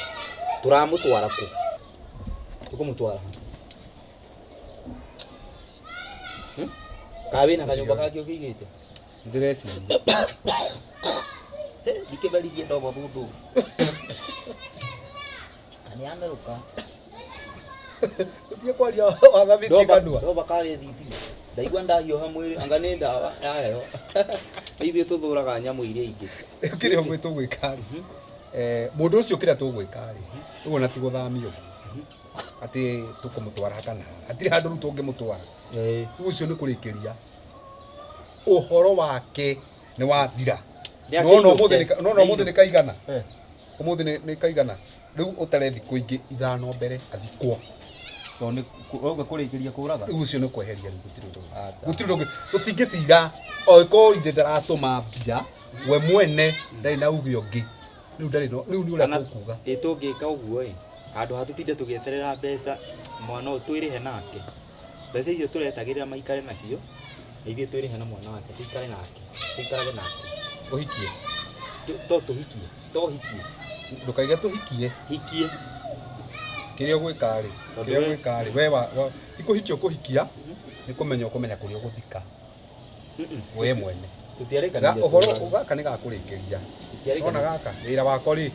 Speaker 4: Tũramũtwara kũ? Tũkũmũtwara ha? Hmm? Kana wĩna kanyũmba kangĩ ũkĩigĩte?
Speaker 1: Ndĩreciria.
Speaker 2: Ndikĩmeririe ndogo thuthu. Na nĩ yamerũka.
Speaker 1: Ũtige kwaria wathamĩtie kanua.
Speaker 2: Ndoba karĩ thitima. Ndaigua ndahiũha mwĩrĩ anga nĩ ndawa ya heho. Nĩ ithuĩ tũthũraga nyamũ iria ingĩ.
Speaker 1: Rĩu kĩrĩa ũguo tũgwĩka rĩ mũndũ ũcio kĩrĩa tũgwĩka rĩ rĩu ona ti gũthamio atĩ tũkũmũtwara kana hatirĩ handũ rĩu tũngĩmũtwara. Rĩu ũcio nĩ kũrĩkĩria ũhoro wake nĩ wathira. Nona ũmũthĩ nĩ kaigana. Ũmũthĩ nĩ kaigana. Rĩu ũtare thikũ ingĩ ithano mbere athikwo.
Speaker 2: Tondũ nĩ ũrauga kũrĩkĩria kũraga.
Speaker 1: Rĩu ũcio nĩ kweheria rĩu gũtirĩ ũndũ.
Speaker 2: Aca.
Speaker 1: Gũtirĩ ũndũ ũngĩ. Tũtingĩcira oĩkorwo ithe ndaratũma mbia we mwene ndarĩ na uge ũngĩ. Rĩu ndarĩ na rĩu nĩ ũrĩa tũkuga.
Speaker 4: Ĩ tũngĩka ũguo ĩ handũ ha tũtinde tũgĩeterera mbeca mwana ũyũ twĩrĩhe nake mbeca icio tũretagĩrĩra maikare nacio na ithuĩ twĩrĩhe na mwana wake tũikare nake tũikarage nake.
Speaker 1: Ũhikie.
Speaker 4: To tũhikie to hikie.
Speaker 1: Ndũkaige tũhikie.
Speaker 4: Hikie.
Speaker 1: Kĩrĩa ũgwĩka rĩ, kĩrĩa ũgwĩka rĩ, we wa ti kũhikia ũkũhikia, nĩ kũmenya ũkũmenya kũrĩa ũgũthika. We mwene.
Speaker 4: Tũtiarĩkanĩire
Speaker 1: Ũhoro gaka nĩ gakũrĩkĩria. Ona gaka wĩra wako rĩ,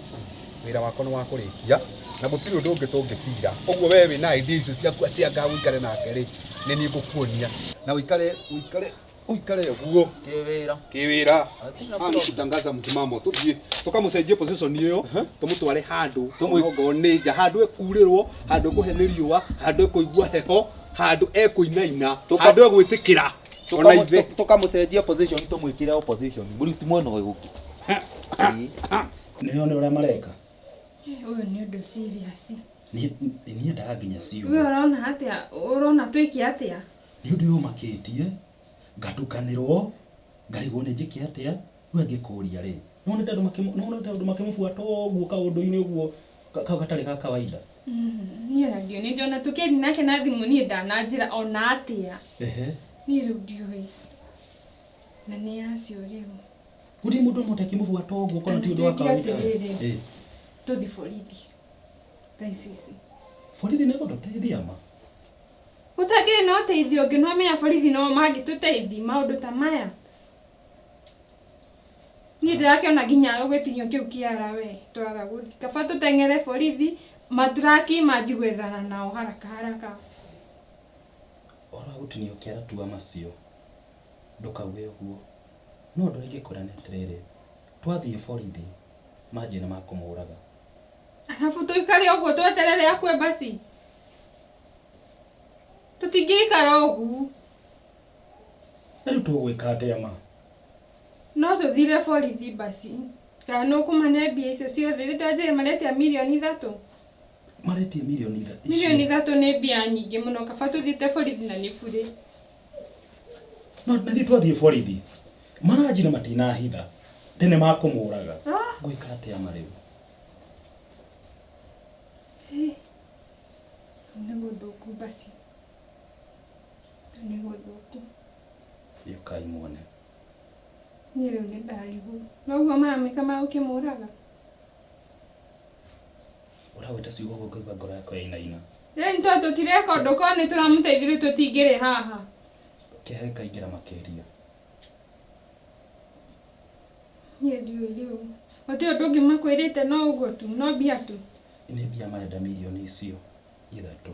Speaker 1: wĩra wako nĩ wa kũrĩkia na gũtirĩ ũndũ ũngĩ tũngĩcira. Ũguo we wĩna idea icio ciaku atĩ anga ũikare nake rĩ, nĩ niĩ ngũkuonia. Na ũikare ũikare ũikare ũguo.
Speaker 2: Kĩwĩra.
Speaker 1: Kĩwĩra. Haha nĩ kutangaza msimamo. Tũthiĩ tũkamũcenjie position ĩyo, tũmũtware handũ onokorwo nĩ nja, handũ ekurĩrwo, handũ ekũhĩa nĩ riũa, handũ ekũigua heho, handũ ekũinaina, handũ egwĩtĩkĩra. Ona ithe.
Speaker 2: Tũkamũcenjia position tũmwĩkĩre opposition. Mũruti mwena ũyũ ũngĩ.
Speaker 3: Nĩ one ũrĩa mareka.
Speaker 6: Ũyũ nĩ ũndũ serious.
Speaker 3: Niĩ niendaga nginya ciugo.
Speaker 6: We ũrona atĩa? Ũrona twĩke atĩa?
Speaker 3: Nĩ ũndũ ũyũ ũmakĩtie, ngatukanĩrwo, ngarigwo nĩ njĩke atĩa, rĩu angĩkũria rĩ, nĩwonete andũ makĩmũbuata ũguo kaũndũ-inĩ ũguo kau gatarĩ ga kawaida?
Speaker 6: Niĩ na ndiũ nĩ ndĩona tũkĩaria nake na thimũ niĩ ndananjĩra ona atĩa. Niĩ rĩu ndiũĩ. Na nĩ acio rĩu.
Speaker 3: Gũtirĩ mũndũ ũmwe ũtakĩmũbuata ũguo korwo ti ũndũ wa kawaida.
Speaker 6: Tũthiĩ borithi. Thaa ici ici.
Speaker 3: Borithi nĩ gũtũteithia ma?
Speaker 6: Gũtakĩrĩ na ũteithio ũngĩ, no menya borithi no mangĩtũteithia maũndũ ta maya. Niĩ ndĩrakĩona nginya ũgĩtinio kĩu kĩara we twaga gũthiĩ. Kaba tũteng'ere borithi, matraki manji gwethana nao haraka haraka.
Speaker 3: Ũhoro wa gũtinio kĩara tua macio, ndũkauge ũguo. No ũndũ ũrĩa ingĩkwĩra nĩ atĩrĩrĩ, twathiĩ borithi, manjie nĩ makũmũraga.
Speaker 6: Arabu tũikare ũguo tweterere akue basi. Tũtingĩikara ũguo.
Speaker 3: Na rĩu tũgwĩka atĩa ma?
Speaker 6: No tũthire borithi basi. Kana nĩ ũkũmane mbia icio ciothe, rĩu ndanjĩre maretia mirioni ithatũ.
Speaker 3: Maretia mirioni ithatũ.
Speaker 6: Mirioni ithatũ nĩ mbia nyingĩ mũno, kaba tũthiĩte borithi na nĩ burĩ.
Speaker 3: No na ithuĩ twathiĩ borithi, maranjĩra matinahitha, tene makũmũraga. Ngwĩka atĩa ma rĩu?
Speaker 6: Nĩ gũthũku basi. Nĩ gũthũku.
Speaker 3: Ũkai muone.
Speaker 6: Niĩ rĩu nĩ ndarigwo. Noguo maramĩka magũkĩmũraga.
Speaker 3: Ũragwĩta ciugo ũguo ngaigua ngoro yakwa yainaina.
Speaker 6: Rĩu nĩ tondũ tũtireka ũndũ korwo nĩ tũramũteithia rĩu tũtingĩrĩ haha.
Speaker 3: Kĩeha gĩkaingĩra makĩria.
Speaker 6: Niĩ ndiũĩ rĩu. Gũtirĩ ũndũ ũngĩ makwĩrĩte no ũguo tu, no mbia tu.
Speaker 3: Nĩ mbia marenda mirioni icio ithatũ.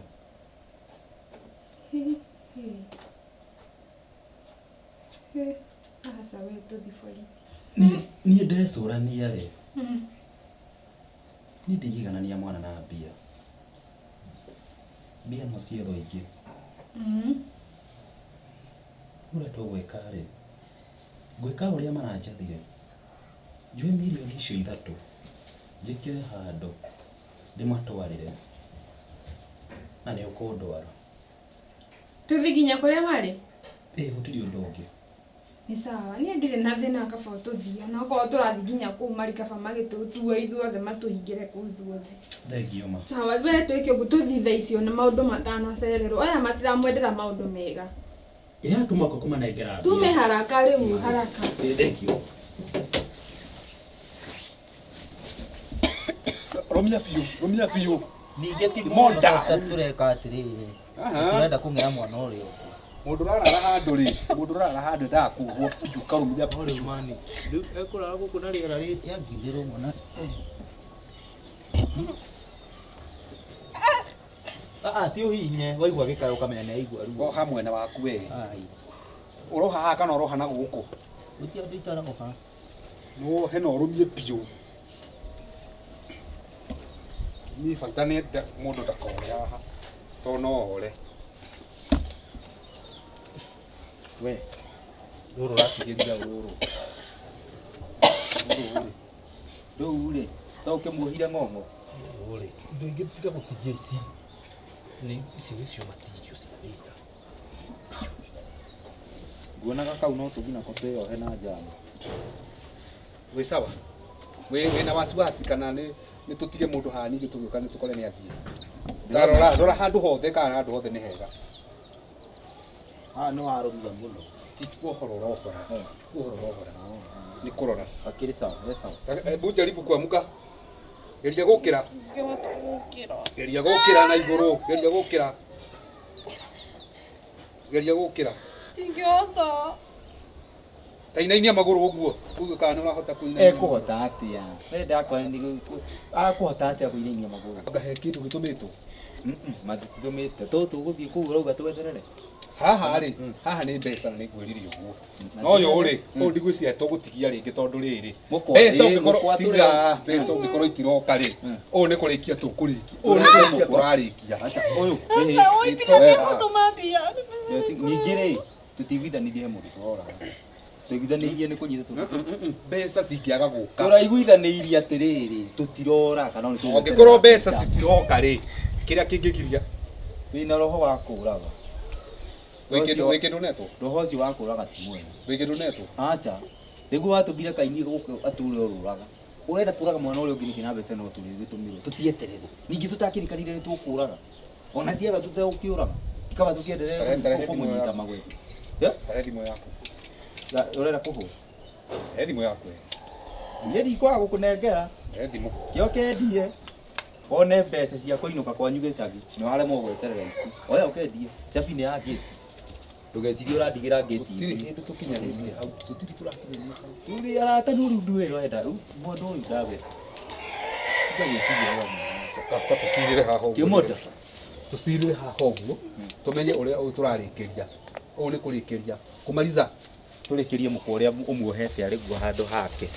Speaker 6: Aca we tũthiĩ borithi.
Speaker 3: Niĩ ndecũrania rĩ, niĩ ndingĩiganania mwana na mbia. Mbia no ciethwo ingĩ. Ũrĩa tũgwĩka rĩ, ngwĩka ũrĩa maranjathire. Njoe mirioni icio ithatũ, njĩkĩre handũ, ndĩmatwarĩre. Na nĩ ũkũndwara.
Speaker 6: Tũthiĩ nginya kũrĩa marĩ?
Speaker 3: Ĩĩ gũtirĩ ũndũ ũngĩ.
Speaker 6: Nĩ sawa, niĩ ndirĩ na thĩna kaba tũthiĩ, ona okorwo tũrathiĩ nginya kũu marĩ kaba magĩtũtue ithuothe matũhingĩre kũu ithuothe.
Speaker 3: Thengio ma.
Speaker 6: Sawa, we twĩke ũguo tũthiĩ thaa icio na maũndũ matanacererwo. Aya matiramwendera maũndũ mega.
Speaker 3: Ĩratũma kũmanengera
Speaker 6: Tume haraka rĩu haraka.
Speaker 3: Thank you.
Speaker 1: Rũmia biũ, rũmia biũ.
Speaker 7: Ningĩ ti
Speaker 1: Monda.
Speaker 7: Tũreka atĩrĩrĩ.
Speaker 1: Aha.
Speaker 7: Tũrenda kũng'era mwana ũrĩa ũngĩ.
Speaker 1: Mũndũ ũrarara handũ rĩ, mũndũ ũrarara handũ endaga kuohwo biũ karũmia biũ.
Speaker 7: Mani. Rĩu ekũrara gũkũ na rĩera rĩangithĩrwo mwana. Ah, ti ũhinye, waigua gĩkayo ũkamenya nĩ aigua ruo.
Speaker 1: Oha mwena waku we.
Speaker 7: Ai.
Speaker 1: Ũroha haha kana ũroha na gũkũ?
Speaker 7: Gũtirĩ andũ itaraoha.
Speaker 1: Wohe na ũrũmie biũ. Niĩ bata nĩ mũndũ ndakore haha tondũ no ore.
Speaker 7: We.
Speaker 1: Rũrũ ũratigĩria rũrũ. Rũrũ rĩ.
Speaker 2: Rĩu rĩ, to ũkĩmuohire ng'ong'o.
Speaker 3: Rũrĩ, indo ingĩ tiga gũtigia ici. Ici nĩcio matirio cia wĩra.
Speaker 2: Nguonaga kau no tũthiĩ nako twĩyohe na njama.
Speaker 1: Wĩ sawa? Wĩna wasiwasi kana nĩ tũtige mũndũ haha ningĩ tũgĩũka nĩ tũkore nĩ athiĩ? Ta rora, rora handũ hothe kana handũ hothe nĩ hega.
Speaker 7: Haha nĩ warũmia mũno.
Speaker 1: Ti kuohora ũrohora. Ti kuohora ũrohora. Nĩ kũrora.
Speaker 2: Akĩrĩ sawa, he sawa.
Speaker 1: Hebu jaribu kuamka. Geria gũkĩra.
Speaker 5: Ngĩhota gũkĩra.
Speaker 1: Geria gũkĩra na igũrũ. Geria gũkĩra. Geria gũkĩra.
Speaker 5: Ingĩhota.
Speaker 1: Ta inainia magũrũ ũguo. Uge kana nĩ ũrahota kũinainia.
Speaker 2: Ekũhota atĩa? We ndakora nĩ akũhota atĩa kũinainia magũrũ?
Speaker 1: Anga he kĩndũ gĩtũmĩtwo.
Speaker 2: Matitũmĩte. Tũtũ tũgũthiĩ kũu ũrauga twetherere.
Speaker 1: Haha rĩ, haha nĩ mbeca na nĩ ngwĩrire ũguo. No yo rĩ, ũũ ndigwĩciria tũgũtigia rĩngĩ tondũ rĩrĩ. Mbeca ũngĩkorwo tiga, mbeca ũngĩkorwo itiroka rĩ, ũũ nĩ kũrĩkia tũkũrĩkia. Ũũ nĩ kũrĩkia tũrarĩkia.
Speaker 2: Ũyũ.
Speaker 5: Aca, ũi tiga nĩ mbia.
Speaker 2: Ningĩ rĩ, tũtiiguithanirie he mũndũ tũroraga. Tũiguithanĩirie nĩ kũnyita tũ.
Speaker 1: Mbeca cingĩaga gũka.
Speaker 2: Tũraiguithanĩirie atĩrĩrĩ, tũtirora kana nĩ tũgweterera.
Speaker 1: Angĩkorwo mbeca citiroka rĩ, kĩrĩa kĩngĩgiria
Speaker 2: Wĩna roho wa kũraga.
Speaker 1: Wĩ kĩndũ netwo?
Speaker 2: Roho ũcio wa kũraga ti mwega.
Speaker 1: Wĩ kĩndũ netwo?
Speaker 2: Aca. Nĩguo watũmbire kaini gũkũ atũre ũrũraga. Ũrenda kũraga mwana ũrĩa ũngĩ nĩkĩ na mbeca no tũrĩgĩtũmĩrwo. Tũtieterere. Ningĩ tũtakĩrikanire nĩ tũkũraga. Ona ciaga tũtegũkĩũraga. Tikaba tũkĩendelee kũmũnyita magwete.
Speaker 1: Tarehe thimũ yaku.
Speaker 2: Ũrenda kũhũra?
Speaker 1: Rehe thimũ yaku.
Speaker 2: Niĩ ndikwaga gũkũnengera.
Speaker 1: Rehe thimũ.
Speaker 2: Kĩo kendie. One mbeca cia kũinũka kwanyu gĩcagi. Nĩ waremwo gweterera ici. Oya ũkendie. Cabi nĩ ya ngĩti. Ndũgecirie ũrandigĩra ngĩti.
Speaker 1: Tũtirĩ hĩndĩ tũkinyanĩtie hau. Tũtirĩ tũrakinyanĩria hau.
Speaker 2: Tũrĩ arata nĩ rĩu ndũĩ ũrenda. Rĩu mũndũ ũyũ ndawe. Tiga gwĩciria ũrĩa
Speaker 1: Kaba tũcirĩre haha ũguo.
Speaker 2: Kĩmondo.
Speaker 1: Tũcirĩre haha ũguo. Tũmenye ũrĩa ũyũ tũrarĩkĩria. Ũũ nĩ kũrĩkĩria. Kũmaliza.
Speaker 2: Tũrĩkĩrie mũkwa ũrĩa ũmuohete arĩ guo handũ hake.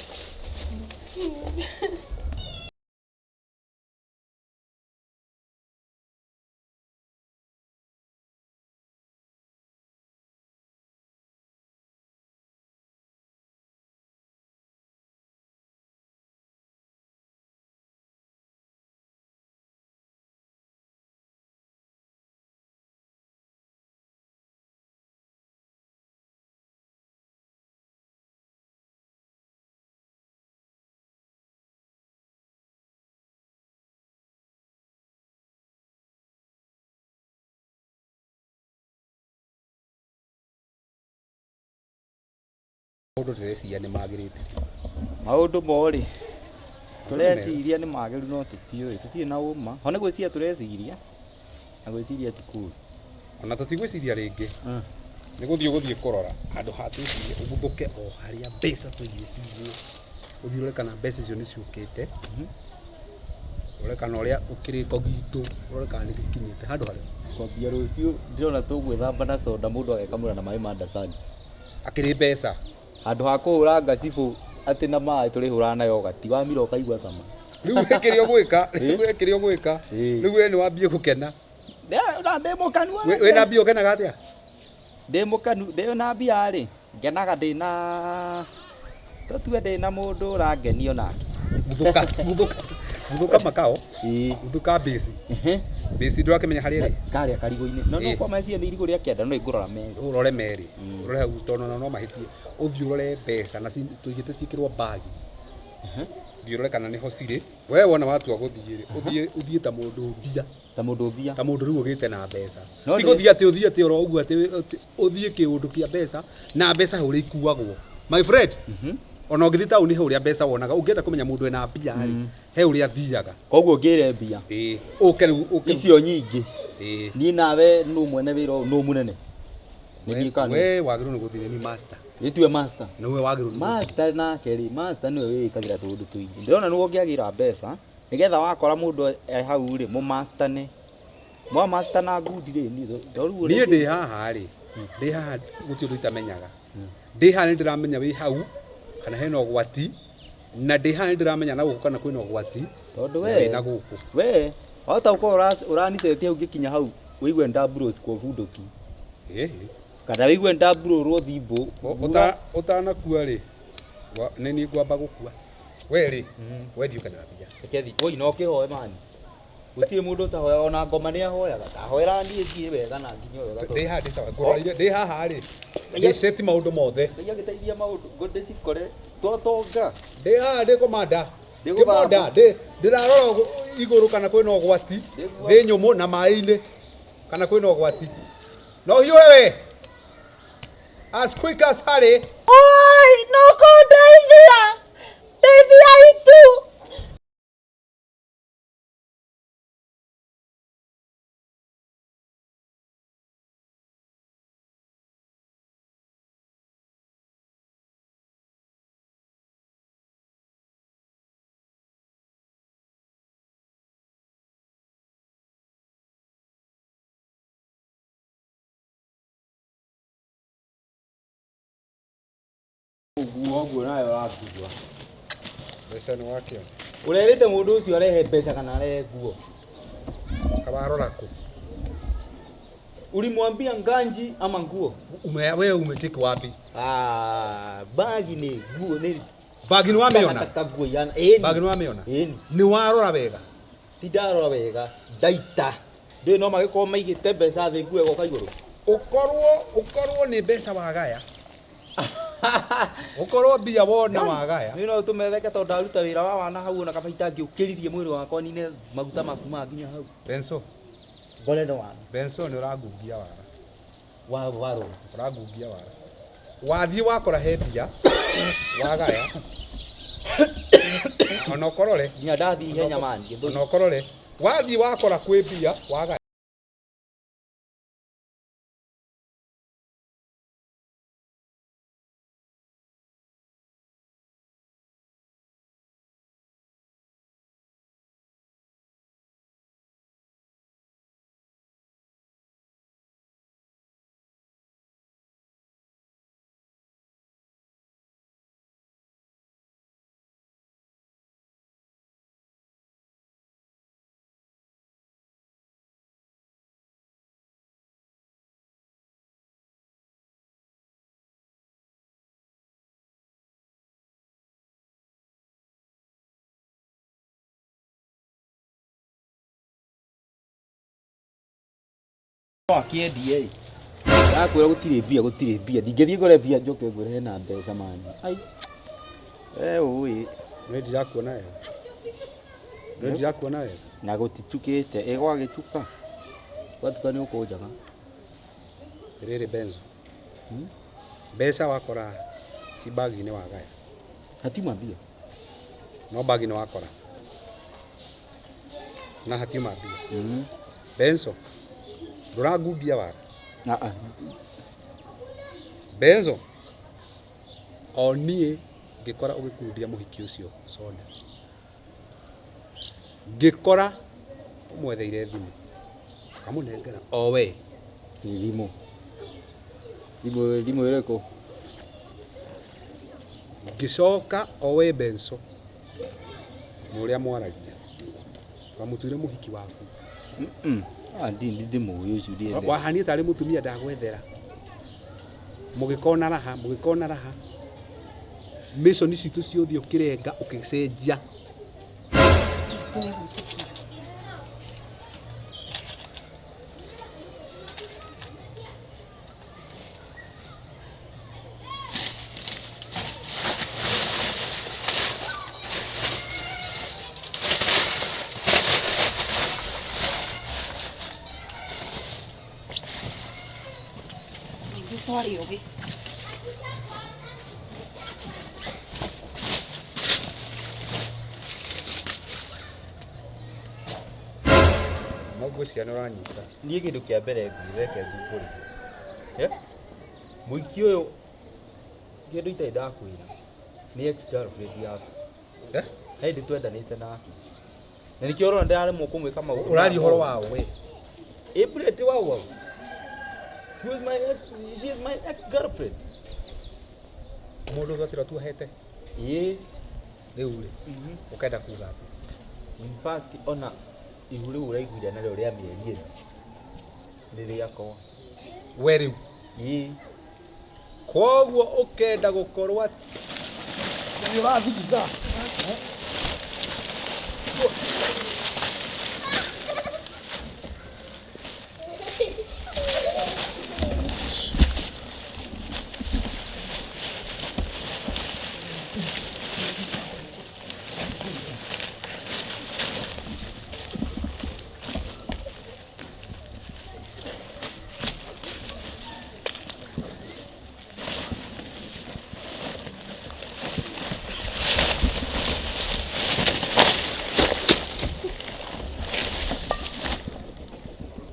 Speaker 1: Maũndũ ndĩreciria nĩ magĩrĩte.
Speaker 2: Maũndũ morĩ. Tũreciria nĩ magĩru no tũtiũĩ. Tũtirĩ na ũma. Ho nĩ gwĩciria tũreciria. Na gwĩciria ti kũũru.
Speaker 1: Ona tũtigwĩciria rĩngĩ. Nĩ gũthiĩ ũgũthiĩ kũrora handũ ha twĩcirie ũguthũke o harĩa mbeca tũigire cigwo. Ũthiĩ ũrore kana mbeca icio nĩ ciũkĩte. Ũrore kana ũrĩa kĩrĩko gitũ, ũrore kana nĩ gĩkinyĩte handũ harĩa.
Speaker 2: Kwambia rũciũ ndĩrona tũgwĩthamba na soda mũndũ agekamũra na maĩ ma ndacani.
Speaker 1: Akĩrĩ mbeca.
Speaker 2: Handũ ha kũhũra ngacibũ atĩ na maĩ tũrĩhũraga na yogati wamira ũkaigua cama.
Speaker 1: Rĩu we kĩrĩa ũgwĩka, rĩu we kĩrĩa ũgwĩka, rĩu we nĩ wambie gũkena.
Speaker 2: Na ndĩ mũkanu.
Speaker 1: Wĩna mbia ũkenaga atĩa?
Speaker 2: Ndĩ mũkanu, ndĩ na mbia rĩ, ngenaga ndĩna tũtue ndĩna mũndũ ũrangenio nake.
Speaker 1: Guthũka, guthũka, guthũka makao. Guthũka base. Base ndũrakĩmenya harĩa ĩrĩ?
Speaker 2: Karĩa karigũ-inĩ. No no kwa meciria nĩ irigũ rĩa kĩanda no ingũrora merĩ.
Speaker 1: Ũrore merĩ. Ũrore hau tondũ no mahĩtie. Ũthiĩ ũrore mbeca na tũigĩte ciĩkĩrwo bagi. Thiĩ ũrore kana nĩho cirĩ. We wona watua gũthiĩ rĩ, ũthiĩ ũthiĩ ta mũndũ mbia.
Speaker 2: Ta mũndũ mbia.
Speaker 1: Ta mũndũ rĩu ũgĩte na mbeca.
Speaker 2: No
Speaker 1: Ti
Speaker 2: ndĩ-
Speaker 1: gũthiĩ atĩ ũthiĩ atĩ oro ũguo atĩ ũthiĩ kĩũndũ kĩa mbeca na mbeca he ũrĩa ikuagwo. My friend, ona ũngĩthiĩ taũni he ũrĩa mbeca wonaga, ũngĩenda kũmenya mũndũ ena mbia rĩ, he ũrĩa athiaga.
Speaker 2: Koguo ngĩre mbia.
Speaker 1: Ĩĩ, ũke rĩu ũke.
Speaker 2: Icio nyingĩ.
Speaker 1: Ĩĩ.
Speaker 2: Niĩ nawe nũ mwene wĩra ũyũ nũ mũnene? Nĩ niĩ kana nĩwe?
Speaker 1: We wagĩrĩirwo nĩ gũthiĩ nĩ master.
Speaker 2: Gĩtue master.
Speaker 1: Nĩwe wagĩrĩirwo nĩ gũthiĩ.
Speaker 2: Master nake rĩ, master nĩwe wĩĩkagĩra tũũndũ tũingĩ. Ndĩrona nĩwe ũngĩagĩra mbeca, nĩgetha wakora mũndũ e hau rĩ, mũmastane. Mwamasta na ngundi rĩ, niĩ to rĩu
Speaker 1: Niĩ ndĩ haha rĩ, ndĩ haha gũtirĩ ũndũ itamenyaga. Ndĩ haha nĩ ndĩramenya wĩ hau kana hena ũgwati, na ndĩ haha nĩ ndĩramenya na gũkũ kana kwĩna ũgwati,
Speaker 2: Tondũ
Speaker 1: na
Speaker 2: we
Speaker 1: wĩna gũkũ.
Speaker 2: We wahota gũkorwo ũranicetie hau ngĩkinya hau ũigue ndamburũcikwo bunduki.
Speaker 1: Ĩĩ.
Speaker 2: Kana ũigue ndamburũrwo thimbũ.
Speaker 1: Ũtanakua rĩ, nĩ niĩ ngwamba gũkua. We rĩ, we thiĩ ũkanyua mbia.
Speaker 2: Reke thiĩ. Oi, no ũkĩhoe mani. Gũtirĩ mũndũ ũtahoyaga ona ngoma nĩ ahoyaga. Ndahoera niĩ thiĩ wega na nginye wega.
Speaker 1: Ndĩ haha ndĩ sawa. Ngũroreire ndĩ haha rĩ. Ndĩ set maũndũ mothe.
Speaker 2: Ngai agĩteithia maũndũ ngo ndĩcikore twatonga.
Speaker 1: Ndĩ haha ndĩ komanda.
Speaker 2: Ndĩ
Speaker 1: Ndĩ komanda, ndĩrarora igũrũ kana kwĩna ũgwati, thĩ nyũmũ na maĩ-inĩ kana kwĩna ũgwati. No hiũhe we. As quick as hurry.
Speaker 5: Oi, no kũndeithia. Ndeithiai tu.
Speaker 2: Ũguo ũguo nawe ũrakua.
Speaker 1: Mbeca nĩ wakĩona.
Speaker 2: Ũrerĩte mũndũ ũcio arehe mbeca kana arehe nguo?
Speaker 1: Kawarora kũ?
Speaker 2: Ulimwambia nganji ama nguo?
Speaker 1: Wewe umecheki wapi?
Speaker 2: Ah, bagi nĩ nguo nĩ
Speaker 1: Bagi nĩ wamĩona?
Speaker 2: Taka nguo ihana. Ĩni.
Speaker 1: Bagi nĩ wamĩona?
Speaker 2: Ĩni.
Speaker 1: Nĩ warora wega?
Speaker 2: Ti ndarora wega, ndaita. Ndũĩ no magĩkorwo maigĩte mbeca thĩ nguo ĩgoka igũrũ.
Speaker 1: Ũkorwo nĩ mbeca wagaya. Ũkorwo mbia wona wagaya.
Speaker 2: Nĩ no ũtũmetheke tondũ ndaruta wĩra wa wana hau ona kaba itangĩũkĩririe mwĩrĩ wakwa nine maguta maku ma nginya hau.
Speaker 1: Benso.
Speaker 2: Ngore nĩ wana.
Speaker 1: Benso nĩ ũrangungia wara.
Speaker 2: Wa waro.
Speaker 1: Ũrangungia wara. Wathiĩ wakora he mbia wagaya. Ona ũkorore.
Speaker 2: Nginya ndathiĩ ihenya mani, gĩthũri.
Speaker 1: Ona ũkorore. Wathiĩ wakora kwĩ mbia wagaya.
Speaker 2: No akĩendie ĩ. Ndakwĩra gũtirĩ mbia, gũtirĩ mbia. Ndingĩthiĩ ngore mbia njoke ngwĩre hena mbeca mani. Ai. We ũĩ.
Speaker 1: Nĩ ndirakuona wega. Nĩ ndirakuona wega.
Speaker 2: Na gũtitukĩte, ĩ gwagĩtuka. Gwatuka nĩ ũkũnjaga.
Speaker 1: Rĩrĩ Benzo. Mbeca wakora ci bagi-inĩ wagaya.
Speaker 2: Hatiuma mbia.
Speaker 1: No bagi-inĩ wakora. Na hatiuma mbia. Benzo. Ndũrangungia wara.
Speaker 2: Ah.
Speaker 1: Benzo. O niĩ ngĩkora ũgĩkundia mũhiki ũcio soda. Ngĩkora ũmwetheire thimũ. Ũkamũnengera o we.
Speaker 2: Thimũ. Thimũ, thimũ ĩrĩkũ?
Speaker 1: Ngĩcoka o we Benzo. Na ũrĩa mwaragia. Wamũtuire mũhiki waku.
Speaker 2: Ah, ndimũĩ ũcio ndiendete.
Speaker 1: Wahanie tarĩ mũtumia ndagwethera. Mũgĩkona raha, mũgĩkona raha. Mission citũ ciothe ũkĩrenga ũkĩcenjia.
Speaker 5: Twarĩ ũgĩ.
Speaker 1: No ngwĩciria nĩ ũranyita.
Speaker 2: Niĩ kĩndũ kĩa mbere ngwĩre reke ngumbũre. Eh? Mũiki ũyũ kĩndũ itarĩ ndakwĩra nĩ ex girlfriend yaku.
Speaker 1: Eh?
Speaker 2: He hĩndĩ twendanĩte nake. Na nĩkĩo ũrona ndĩraremwo kũmwĩka maũndũ.
Speaker 1: Ũraria ũhoro wa we.
Speaker 2: April ti wau wau. She was my ex, she is my ex girlfriend.
Speaker 1: Mũndũ ũthatĩra tuohete.
Speaker 2: Ĩĩ.
Speaker 1: Rĩu rĩ, ũkenda kuga atĩa?
Speaker 2: In fact ona ihu rĩu ũraiguire narĩo rĩa mĩeri ĩna nĩ rĩakwa.
Speaker 1: We rĩu.
Speaker 2: Ĩĩ.
Speaker 1: Koguo ũkenda gũkorwo atĩ nĩ ũrathigitha.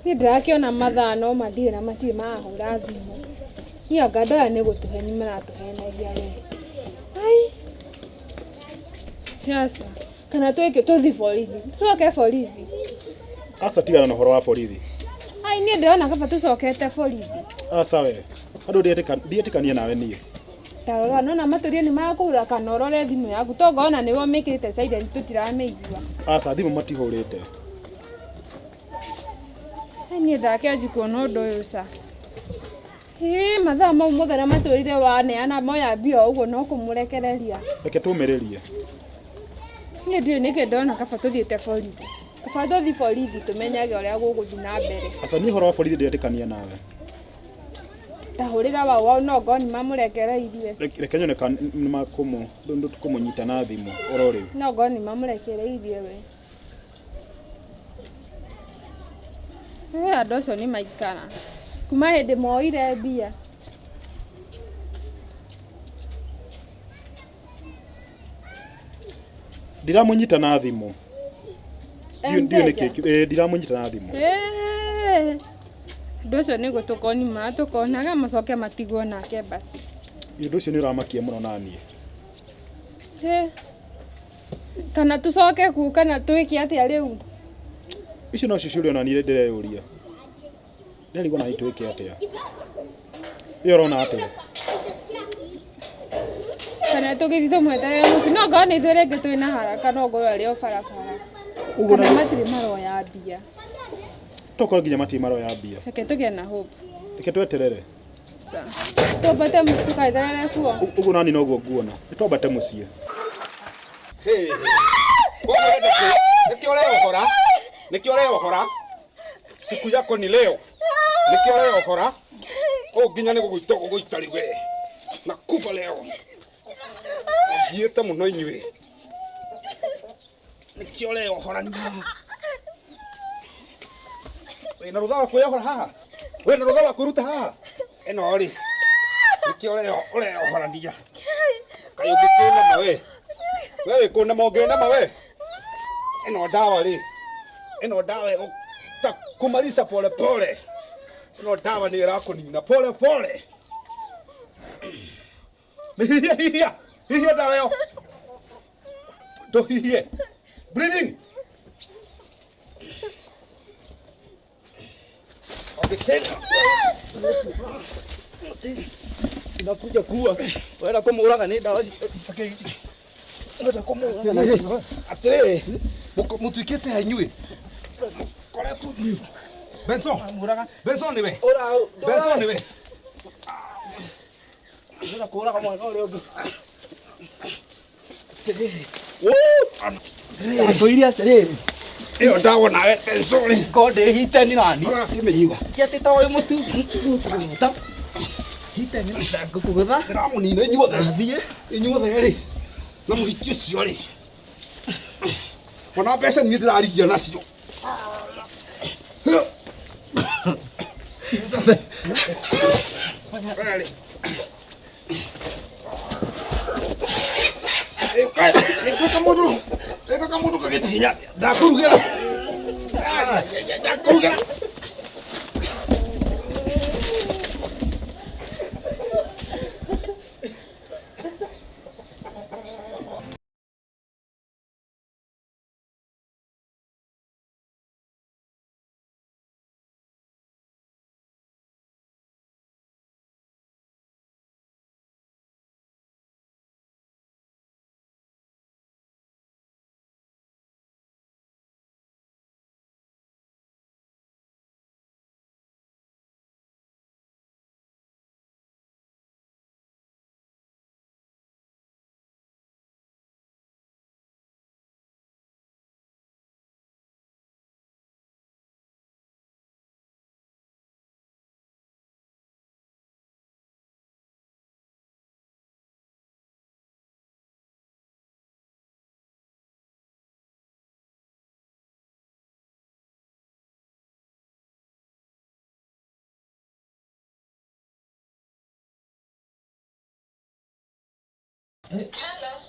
Speaker 6: Niĩ ndĩrakĩona mathaa no mathiĩ na matirĩ marahũra thimũ. Niĩ anga andũ aya nĩ gũtũheni maratũhenagia we. Ai. Aca. Kana twĩke tũthi borithi. Tũcoke borithi.
Speaker 3: Aca tigana na ũhoro wa borithi.
Speaker 6: Ai niĩ ndĩrona kaba tũcokete borithi.
Speaker 3: Aca we. Andũ ndietĩkania nawe niĩ.
Speaker 6: Ta rora nona matũrie nĩ makũhũra kana ũrore thimũ yaku. Tongona nĩwe ũmĩkĩrĩte silent tũtiramĩigua.
Speaker 3: Aca thimũ matihũrĩte.
Speaker 6: Ai niĩ ndakĩanji kuona ũndũ ũyũ ca. Ĩĩ mathaa mau mothe na matũrire waneana moya mbia o ũguo no kũmũrekereria.
Speaker 3: Reke tũmĩrĩrie.
Speaker 6: Niĩ ndiũĩ nĩkĩ ndona kaba tũthiĩte borithi. Kaba tũthi borithi tũmenyage ũrĩa gũgũthiĩ na mbere.
Speaker 3: Aca niĩ ũhoro wa borithi ndiretĩkania nawe.
Speaker 6: Ta hũrĩra wau wau no ngorwo nĩ mamũrekereirie.
Speaker 3: Reke nyone kana nĩ makũmũnyita na thimũ oro rĩu.
Speaker 6: No ngorwo nĩ mamũrekereirie we. Andũ acio nĩ maikara. Kuma hĩndĩ moire mbia.
Speaker 3: Ndiramũnyita na thimũ. Ndiũĩ
Speaker 6: Mteja.
Speaker 3: nĩkĩ. Ĩĩ ndiramũnyita na thimũ.
Speaker 6: Andũ acio nĩ gũtũkoni maratũkonaga macoke matigwo nake basi.
Speaker 3: Ũndũ ũcio nĩ ũramakia mũno naniĩ.
Speaker 6: Kana tũcoke kuu kana twĩke atĩa rĩu?
Speaker 3: Icio nocio ciũria ona niĩ ndĩreyũria. Nderigwo nani twĩke atĩa. Ĩyo ũrona atĩa?
Speaker 6: Kana tũgĩthiĩ tũmweterere mũciĩ. No ngorwo nĩ ithuĩ rĩngĩ twĩna haraka no ngorwo arĩ o barabara.
Speaker 3: Ũguo
Speaker 6: Kana
Speaker 3: na
Speaker 6: matirĩ maroya mbia.
Speaker 3: tokorwo nginya matirĩ maroya mbia.
Speaker 6: Reke tũgĩe na hope.
Speaker 3: Reke tweterere.
Speaker 6: Twambate mũciĩ tũkaeterere kuo.
Speaker 3: Ũguo nani noguo nguona. Nĩ twambate mũciĩ.
Speaker 1: Koguo nĩkĩo ũreohora. Nĩkĩo ũreohora. Siku yako ni leo. Nĩkĩo ũreohora. Ũũ nginya nĩ gũgũita gũgũita rĩu we. Nakufa leo. Ngiĩte mũno inyuĩ. Nĩkĩo ũreohorania. Wĩna rũtha rwa kwĩyohora haha? Wĩna rũtha rwa kwĩruta haha? Ĩno rĩ, nĩkĩo ũreohorania. Kaĩ ũngĩkĩnema we. We wĩ kũnema ũngĩnema we. Ĩno ndawa rĩ, ĩno ndawa ĩgũkumaliza pole pole. Ĩno ndawa nĩ ĩrakũnina pole pole. Hihia hihia hihia ndawa ĩyo. Ndũhihie. Breathing. Ũngĩkĩnema.
Speaker 7: Nakuja kuwa wenda kũmũraga nĩ ndawa ici. Wenda kũmũraga na
Speaker 1: Atĩrĩrĩ, mũtuĩkĩte a inyuĩ. Koretwo Benson. Benson nĩwe. Benson nĩwe.
Speaker 7: Ndĩrenda kũraga mwana ũrĩa ũngĩ. Ngũire atĩrĩrĩ.
Speaker 1: Ĩyo ndawa nawe Benson rĩ.
Speaker 7: Ko ndĩhite ni nani?
Speaker 1: Ũrakĩmĩnyua.
Speaker 7: Ti atĩ ta ũyũ mũtu ngũkũgũtha. Hite ni ngũkũgũtha.
Speaker 1: Ndĩramũnina inyuothe.
Speaker 7: Thiĩ.
Speaker 1: Inyuothe rĩ. Na mũhiki ũcio rĩ. Ona mbeca niĩ ndĩrarigia nacio.
Speaker 7: Tafadhali. Ĩka kamũndũ kagĩte hinya. Ndakũrugĩra. Ndakũrugĩra.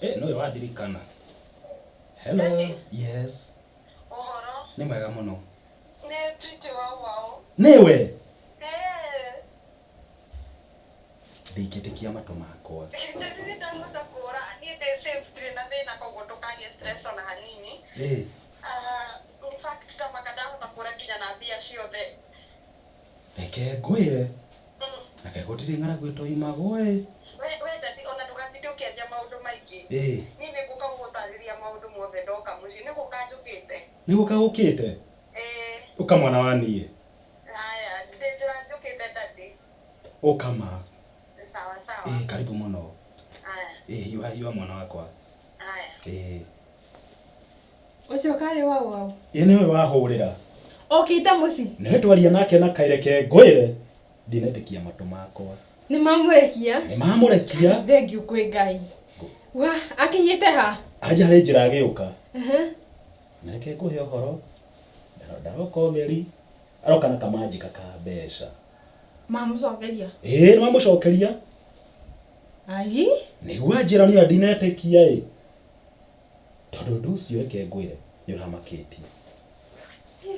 Speaker 3: Eh, no wandirikana. Hello. Yes.
Speaker 8: Ũhoro
Speaker 3: Nĩ mwega mũno.
Speaker 8: nĩ Pretty Wow Wow.
Speaker 3: Nĩwe.
Speaker 8: Eh,
Speaker 3: Ndingĩtĩkia matũ makwa.
Speaker 8: Ndĩ ndahota kũra niĩ ndĩ safe ndirĩ na thĩna koguo ndũkagĩe stress ona hanini.
Speaker 3: Eh,
Speaker 8: Ah, in fact tamaka ndahota kũra nginya na mbia ciothe.
Speaker 3: Reke ngwĩre. Na ke gũtirĩ ng'aragu ĩtoimagwo ĩ.
Speaker 8: We daddy ona ndũgatinde ũkĩaria maũndũ maingĩ.
Speaker 3: Eh,
Speaker 8: Niĩ nĩ ngũka gũgũtarĩria maũndũ mothe ndoka mũciĩ nĩ gũka njũkĩte.
Speaker 3: Nĩ gũka gũkĩte?
Speaker 8: Eh,
Speaker 3: Ũka mwana wa niĩ.
Speaker 8: haya ndĩ njĩra njũkĩte daddy.
Speaker 3: Ũka ma.
Speaker 8: Sawa sawa.
Speaker 3: Eh, karibu mũno.
Speaker 8: Haya
Speaker 3: Eh, hiũha hiũha mwana wakwa.
Speaker 8: haya.
Speaker 3: Eh.
Speaker 6: Ũcio karĩ wau wau.
Speaker 3: Ĩ nĩwe wahũrĩra.
Speaker 6: Okĩte mũciĩ.
Speaker 3: Nĩwe twaria nake na kaireke ngwĩre. Ndinetĩkia matũ makwa.
Speaker 6: Nĩ mamũrekia.
Speaker 3: Nĩ mamũrekia.
Speaker 6: Thengiũ kwĩ Ngai. Wa, akinyĩte ha?
Speaker 3: Anja harĩ njĩra agĩũka.
Speaker 6: Ehe.
Speaker 3: Na reke ngũhe ũhoro. Ndaroka ũtheri. Aroka na kamanjika ka mbeca.
Speaker 6: Mamũcokeria.
Speaker 3: Ĩĩ nĩ mamũcokeria.
Speaker 6: Ai.
Speaker 3: Nĩguo anjĩra niĩ ndinetĩkia ĩ. Tondũ ũndũ ũcio reke ngwĩre nĩ ũramakĩtie.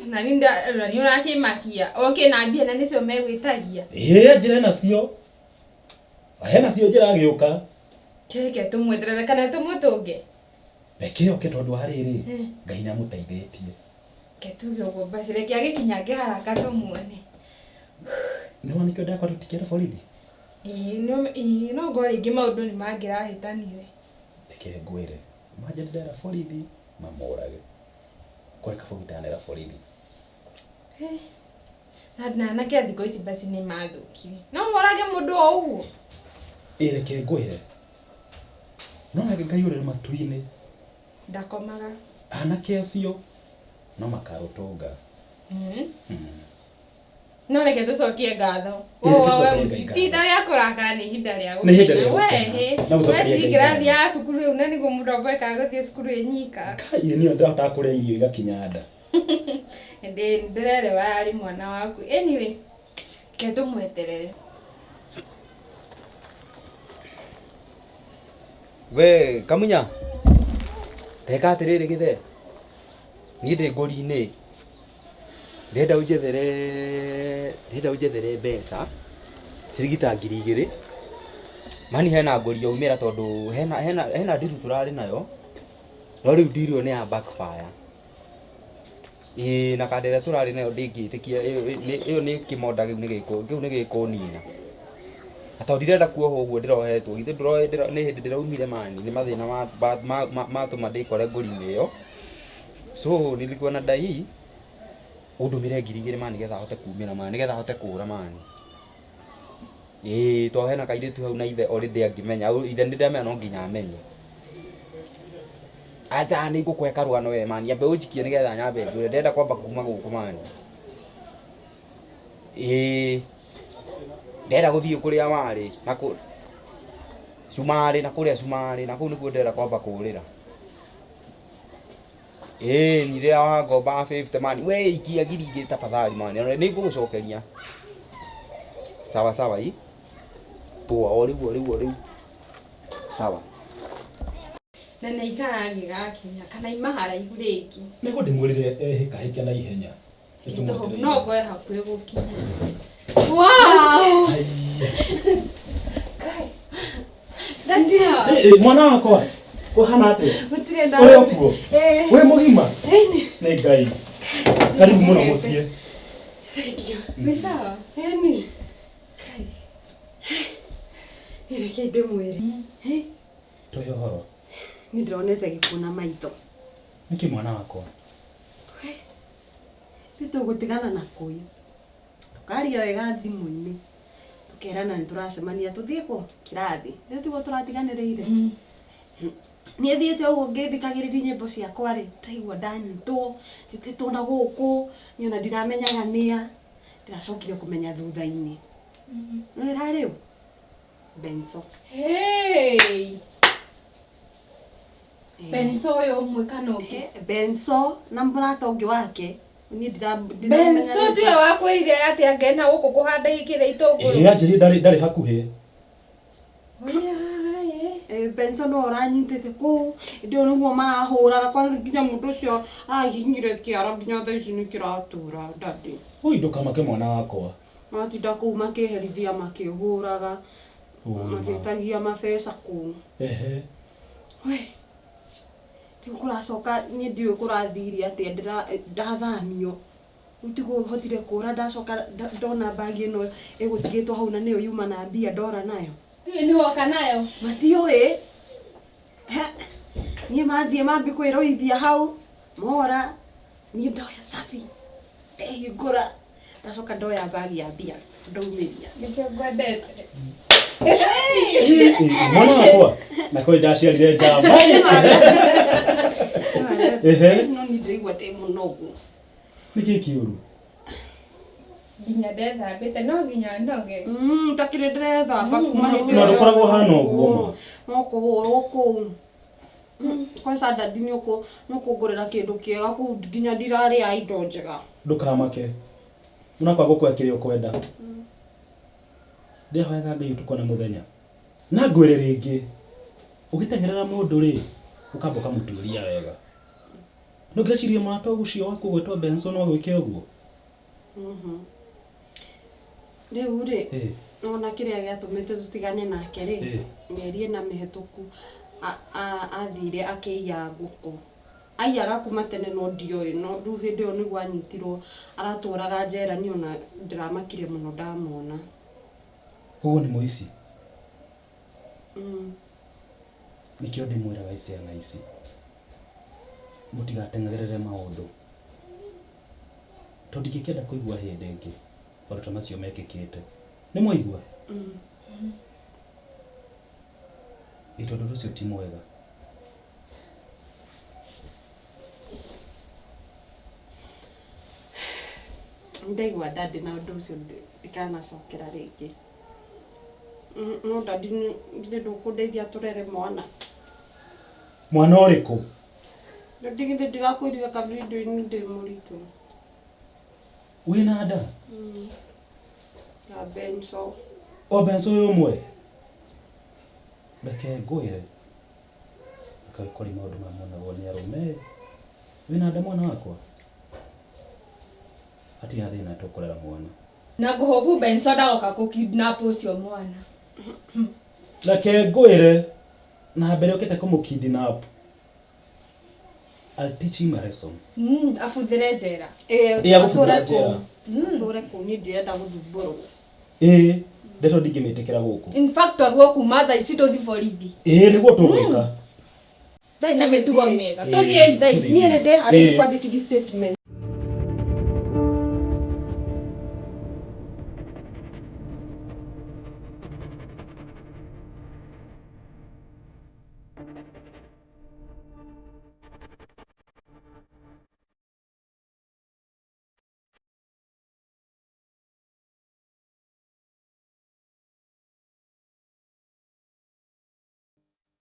Speaker 6: Na nĩ na nĩ ũrakĩmakia. Oke na mbia na nĩcio megwĩtagia.
Speaker 3: Ĩĩ anjĩra enacio. Enacio njĩra agĩũka.
Speaker 6: Keke tũmweterere kana tũmũtũnge.
Speaker 3: Reke oke tondũ wa rĩrĩ
Speaker 6: Eh.
Speaker 3: Ngai nĩ amũteithĩtie.
Speaker 6: Ke tuge ũguo basi reke agĩkinyange haraka tũmuone.
Speaker 3: Nĩ wona nĩkĩo ndakwa tũtikĩre borithi.
Speaker 6: Ĩĩ no ĩĩ no ngo rĩngĩ maũndũ nĩ mangĩrahĩtanire.
Speaker 3: Reke ngwĩre. Manje ndera borithi mamũrage. Kore kaba gũtanera borithi.
Speaker 6: Na na anake a thikũ ici basi nĩ mathũkire. No morage mũndũ o ũguo.
Speaker 3: Ĩ reke ngwĩre. No nake Ngai ũrĩ matu-inĩ.
Speaker 6: Ndakomaga.
Speaker 3: Anake acio no makarũtũnga.
Speaker 6: No reke tũcokie ngatho.
Speaker 3: Ĩ, reke
Speaker 6: Wowe
Speaker 3: tũcokerie Ngai
Speaker 6: mũciĩ.
Speaker 3: ngatho.
Speaker 6: Ti ihinda rĩa kũrakara nĩ ihinda rĩa
Speaker 3: Nĩ ihinda rĩa
Speaker 6: gũkena. We,
Speaker 3: gũkena.
Speaker 6: hĩ.
Speaker 3: Na gũcokeria
Speaker 6: We
Speaker 3: Ngai
Speaker 6: ci kĩrathi
Speaker 3: ngatho.
Speaker 6: ya cukuru rĩu na nĩguo mũndũ amboekaga gũthiĩ cukuru ĩ nyika.
Speaker 3: Kai niĩ ndĩrahotaga kũrĩa irio igakinya nda.
Speaker 6: Ndĩ ndĩrerewa arĩ mwana waku. Anyway, reke tũmweterere.
Speaker 2: We Kamunya. Reka atĩrĩrĩ gĩthe. Niĩ ndĩ ngũri-inĩ. Ndĩrenda ũnjethere ndĩrenda ũnjethere mbeca ciringi ta 2000. Mani hena ngũri yaumĩra tondũ hena hena hena ndiru tũrarĩ nayo. No rĩu ndiru ĩyo nĩ ya backfire. Ĩĩ na kanda ĩrĩa tũrarĩ nayo ndĩngĩtĩkia ĩyo nĩ kĩmonda kĩu nĩ gĩkũ kĩu nĩ gĩkũnina. Na tondũ ndirenda kuohwo ũguo ndĩrohetwo githĩ ndũroĩ nĩ hĩndĩ ndĩraumire mani nĩ mathĩna matũma ndĩkore ngũri-inĩ ĩyo. So nilikuwa na dai ũndũmĩre 2000 mani nĩgetha hote kumĩra mani nĩgetha hote kũra mani. Ĩĩ to hena kairĩtu hau na ithe already angĩmenya ithe nĩ ndamenya no nginya amenye. Aca nĩ ngũkũhe karũgano we mani ambe ũnjikie nĩgetha nyambe njũre ndĩrenda kwamba kuma gũkũ mani. Ĩĩ ndĩrenda gũthiĩ kũrĩa warĩ na kũ cumarĩ na kũrĩa cumarĩ na kũu nĩkuo ndĩrenda kwamba kũrĩra. Ĩĩ ni rĩrĩa wangomba 50 mani we ikia 2000 tafadhali mani nĩ ngũgũcokeria. Sawa sawa i.
Speaker 4: Poa, o rĩu o rĩu o rĩu. Sawa.
Speaker 6: Na nĩ ikara angĩgakinya kana ima haraihu rĩngĩ.
Speaker 3: Nĩguo ndĩmwĩrire ehĩkahĩke na ihenya. Nĩtũmwetereire.
Speaker 6: No ngwe hakuhĩ gũkinya. Wow!
Speaker 3: Eh, eh, mwana wakwa kũhana atĩa?
Speaker 5: Gũtirĩ na
Speaker 3: Ũrĩ o kuo?
Speaker 5: Eh.
Speaker 3: Wĩ mũgima?
Speaker 5: Ĩni.
Speaker 3: Nĩ Ngai. Karibu mũno mũciĩ.
Speaker 5: Thank you.
Speaker 6: Wĩ sawa?
Speaker 5: Ĩni. Kai. Niĩ reke ndĩmwĩre. Eh,
Speaker 3: Tũhe ũhoro.
Speaker 5: Niĩ ndĩronete gĩkuũ na maitho.
Speaker 3: Nĩkĩ mwana wakwa?
Speaker 5: Nĩ tũgũtigana na kũi. Tũkaria wega thimũ-inĩ. Tũkerana nĩ tũracemania tũthiĩ kũ kĩrathi. Nĩ tiguo tũratiganĩrĩire. Niĩ thiĩte ũguo ngĩthikagĩrĩria nyĩmbo ciakwa rĩ, ndaigua ndanyitwo, njĩtĩtwo na gũkũ, niĩ ona ndiramenyaga nĩa. Ndĩracokire kũmenya thutha-inĩ. Nĩ rarĩ ũ? Benso.
Speaker 6: Hey! Benso ũyũ ũmwe kana ũngĩ?
Speaker 5: Benso na mũrata ũngĩ wake. Niĩ ndiramenya
Speaker 6: Benso tiwe wakwĩrire atĩ angena gũkũ kũhanda ikĩra itũngũrũ.
Speaker 3: Ĩĩ anjĩrire ndarĩ hakuhĩ.
Speaker 5: Eh, Benso no ũranyitĩte kũu hĩndĩ ĩyo nĩguo marahũraga kwanza nginya mũndũ ũcio ahihinyire kĩara nginya thaa ici nĩ kĩratura daddy.
Speaker 3: Ui ndũkamake mwana wakwa.
Speaker 5: Matinda kũu makĩherithia makĩhũraga
Speaker 3: Ui, ma.
Speaker 5: magĩtagia mabeca kũu.
Speaker 3: Ehe.
Speaker 5: We rĩu kũracoka niĩ ndiũĩ kũrathire atĩa ndathamio rĩu tiguo hotire kũra ndacoka ndona mbagi ĩno ĩgũtigĩtwo hau na nĩyo yuma na mbia ndora nayo.
Speaker 6: Tiũĩ nĩ woka nayo?
Speaker 5: Matiũĩ. He, niĩ mathiĩ mambi kwĩrũithia hau mora niĩ ndoya cabi ndehingũra ndacoka ndoya mbagi ya mbia ndaumĩria.
Speaker 6: Nĩkĩo ngwendete.
Speaker 3: Mwana wakwa. Na kwĩ ndaciarire njamba. Ehe.
Speaker 5: No niĩ ndĩraigua ndĩ mũnogu.
Speaker 3: Nĩkĩ kĩũru?
Speaker 6: Nginya ndethambĩte no nginya noge.
Speaker 5: Ntakĩrĩ ndĩrethamba kuma hĩndĩ
Speaker 3: Na
Speaker 5: ĩyo
Speaker 3: ndũkoragwo ũhana ũguo ma.
Speaker 5: No kũhũrwo kũu. Kwanza daddy nĩ ũkũngũrĩra kĩndũ kĩega kũu nginya ndirarĩa indo njega.
Speaker 3: Ndũkamake. Mwana wakwa ngũkũhe kĩrĩa ũkwenda. Ndĩhoyaga Ngai ũtukũ na mũthenya. Na ngwĩre rĩngĩ, ũgĩteng'erera mũndũ rĩ, ũkamba ũkamũtuĩria wega. Nĩ ũngĩreciria mũrata ũcio waku ũgwĩtwo Benson no agwĩke ũguo?
Speaker 5: Rĩu rĩ,
Speaker 3: Eh.
Speaker 5: ona kĩrĩa gĩatũmĩte tũtigane nake rĩ,
Speaker 3: Eh.
Speaker 5: mĩeri ĩna mĩhĩtũku athire akĩiya ngũkũ. Aiyaga kuma tene no ndioĩ, no rĩu hĩndĩ ĩyo nĩguo anyitirwo aratũraga njera niĩ ona ndĩramakire mũno ndamona.
Speaker 3: Ũguo nĩ mũici. Nĩkĩo ndĩmwĩraga ciana ici mũtigateng'erere maũndũ tondũ ndingĩkĩenda kũigua hĩndĩ ĩngĩ maũndũ ta macio mekĩkĩte. Nĩ mwaigua? Ĩ tondũ ũndũ ũcio ti mwega.
Speaker 5: Ndaigua daddy na ũndũ ũcio ndikanacokera rĩngĩ. No daddy githĩ ndũkũndeithia tũrere mwana?
Speaker 3: Mwana ũrĩkũ?
Speaker 5: Daddy githĩ ndirakwĩrire kavindio-inĩ ndĩ mũritũ?
Speaker 3: Wĩna nda?
Speaker 5: Ya Benso.
Speaker 3: O Benso ũyũ ũmwe? Reke ngwĩre. Akagĩkori maũndũ maya monagwo nĩ arũme. Wĩna nda mwana wakwa? Hatirĩ na thĩna tũkũrera mwana.
Speaker 6: Na ngũhũbu Benso ndagoka kũ-kidnap ũcio mwana.
Speaker 3: Reke ngwĩre na mbere ũkĩte kũmũ-kidnap. I'll teach him a lesson.
Speaker 6: Abuthĩre njera.
Speaker 5: Ĩĩ,
Speaker 3: Ĩĩ, agũbuthĩra njera.
Speaker 5: Atũre kũu niĩ ndirenda gũthumbũrwo.
Speaker 3: Ĩĩ, ndeto ndingĩmĩtĩkĩra gũkũ.
Speaker 6: In fact twarwo kuma thaa ici tũthiĩ borithi.
Speaker 3: Ĩĩ, nĩguo tũgwĩka.
Speaker 6: Ndarĩ na mĩtugo mĩega. Tũthiĩ thaa ici.
Speaker 5: Niĩ nĩ ndĩharĩirie kwandĩkithia statement.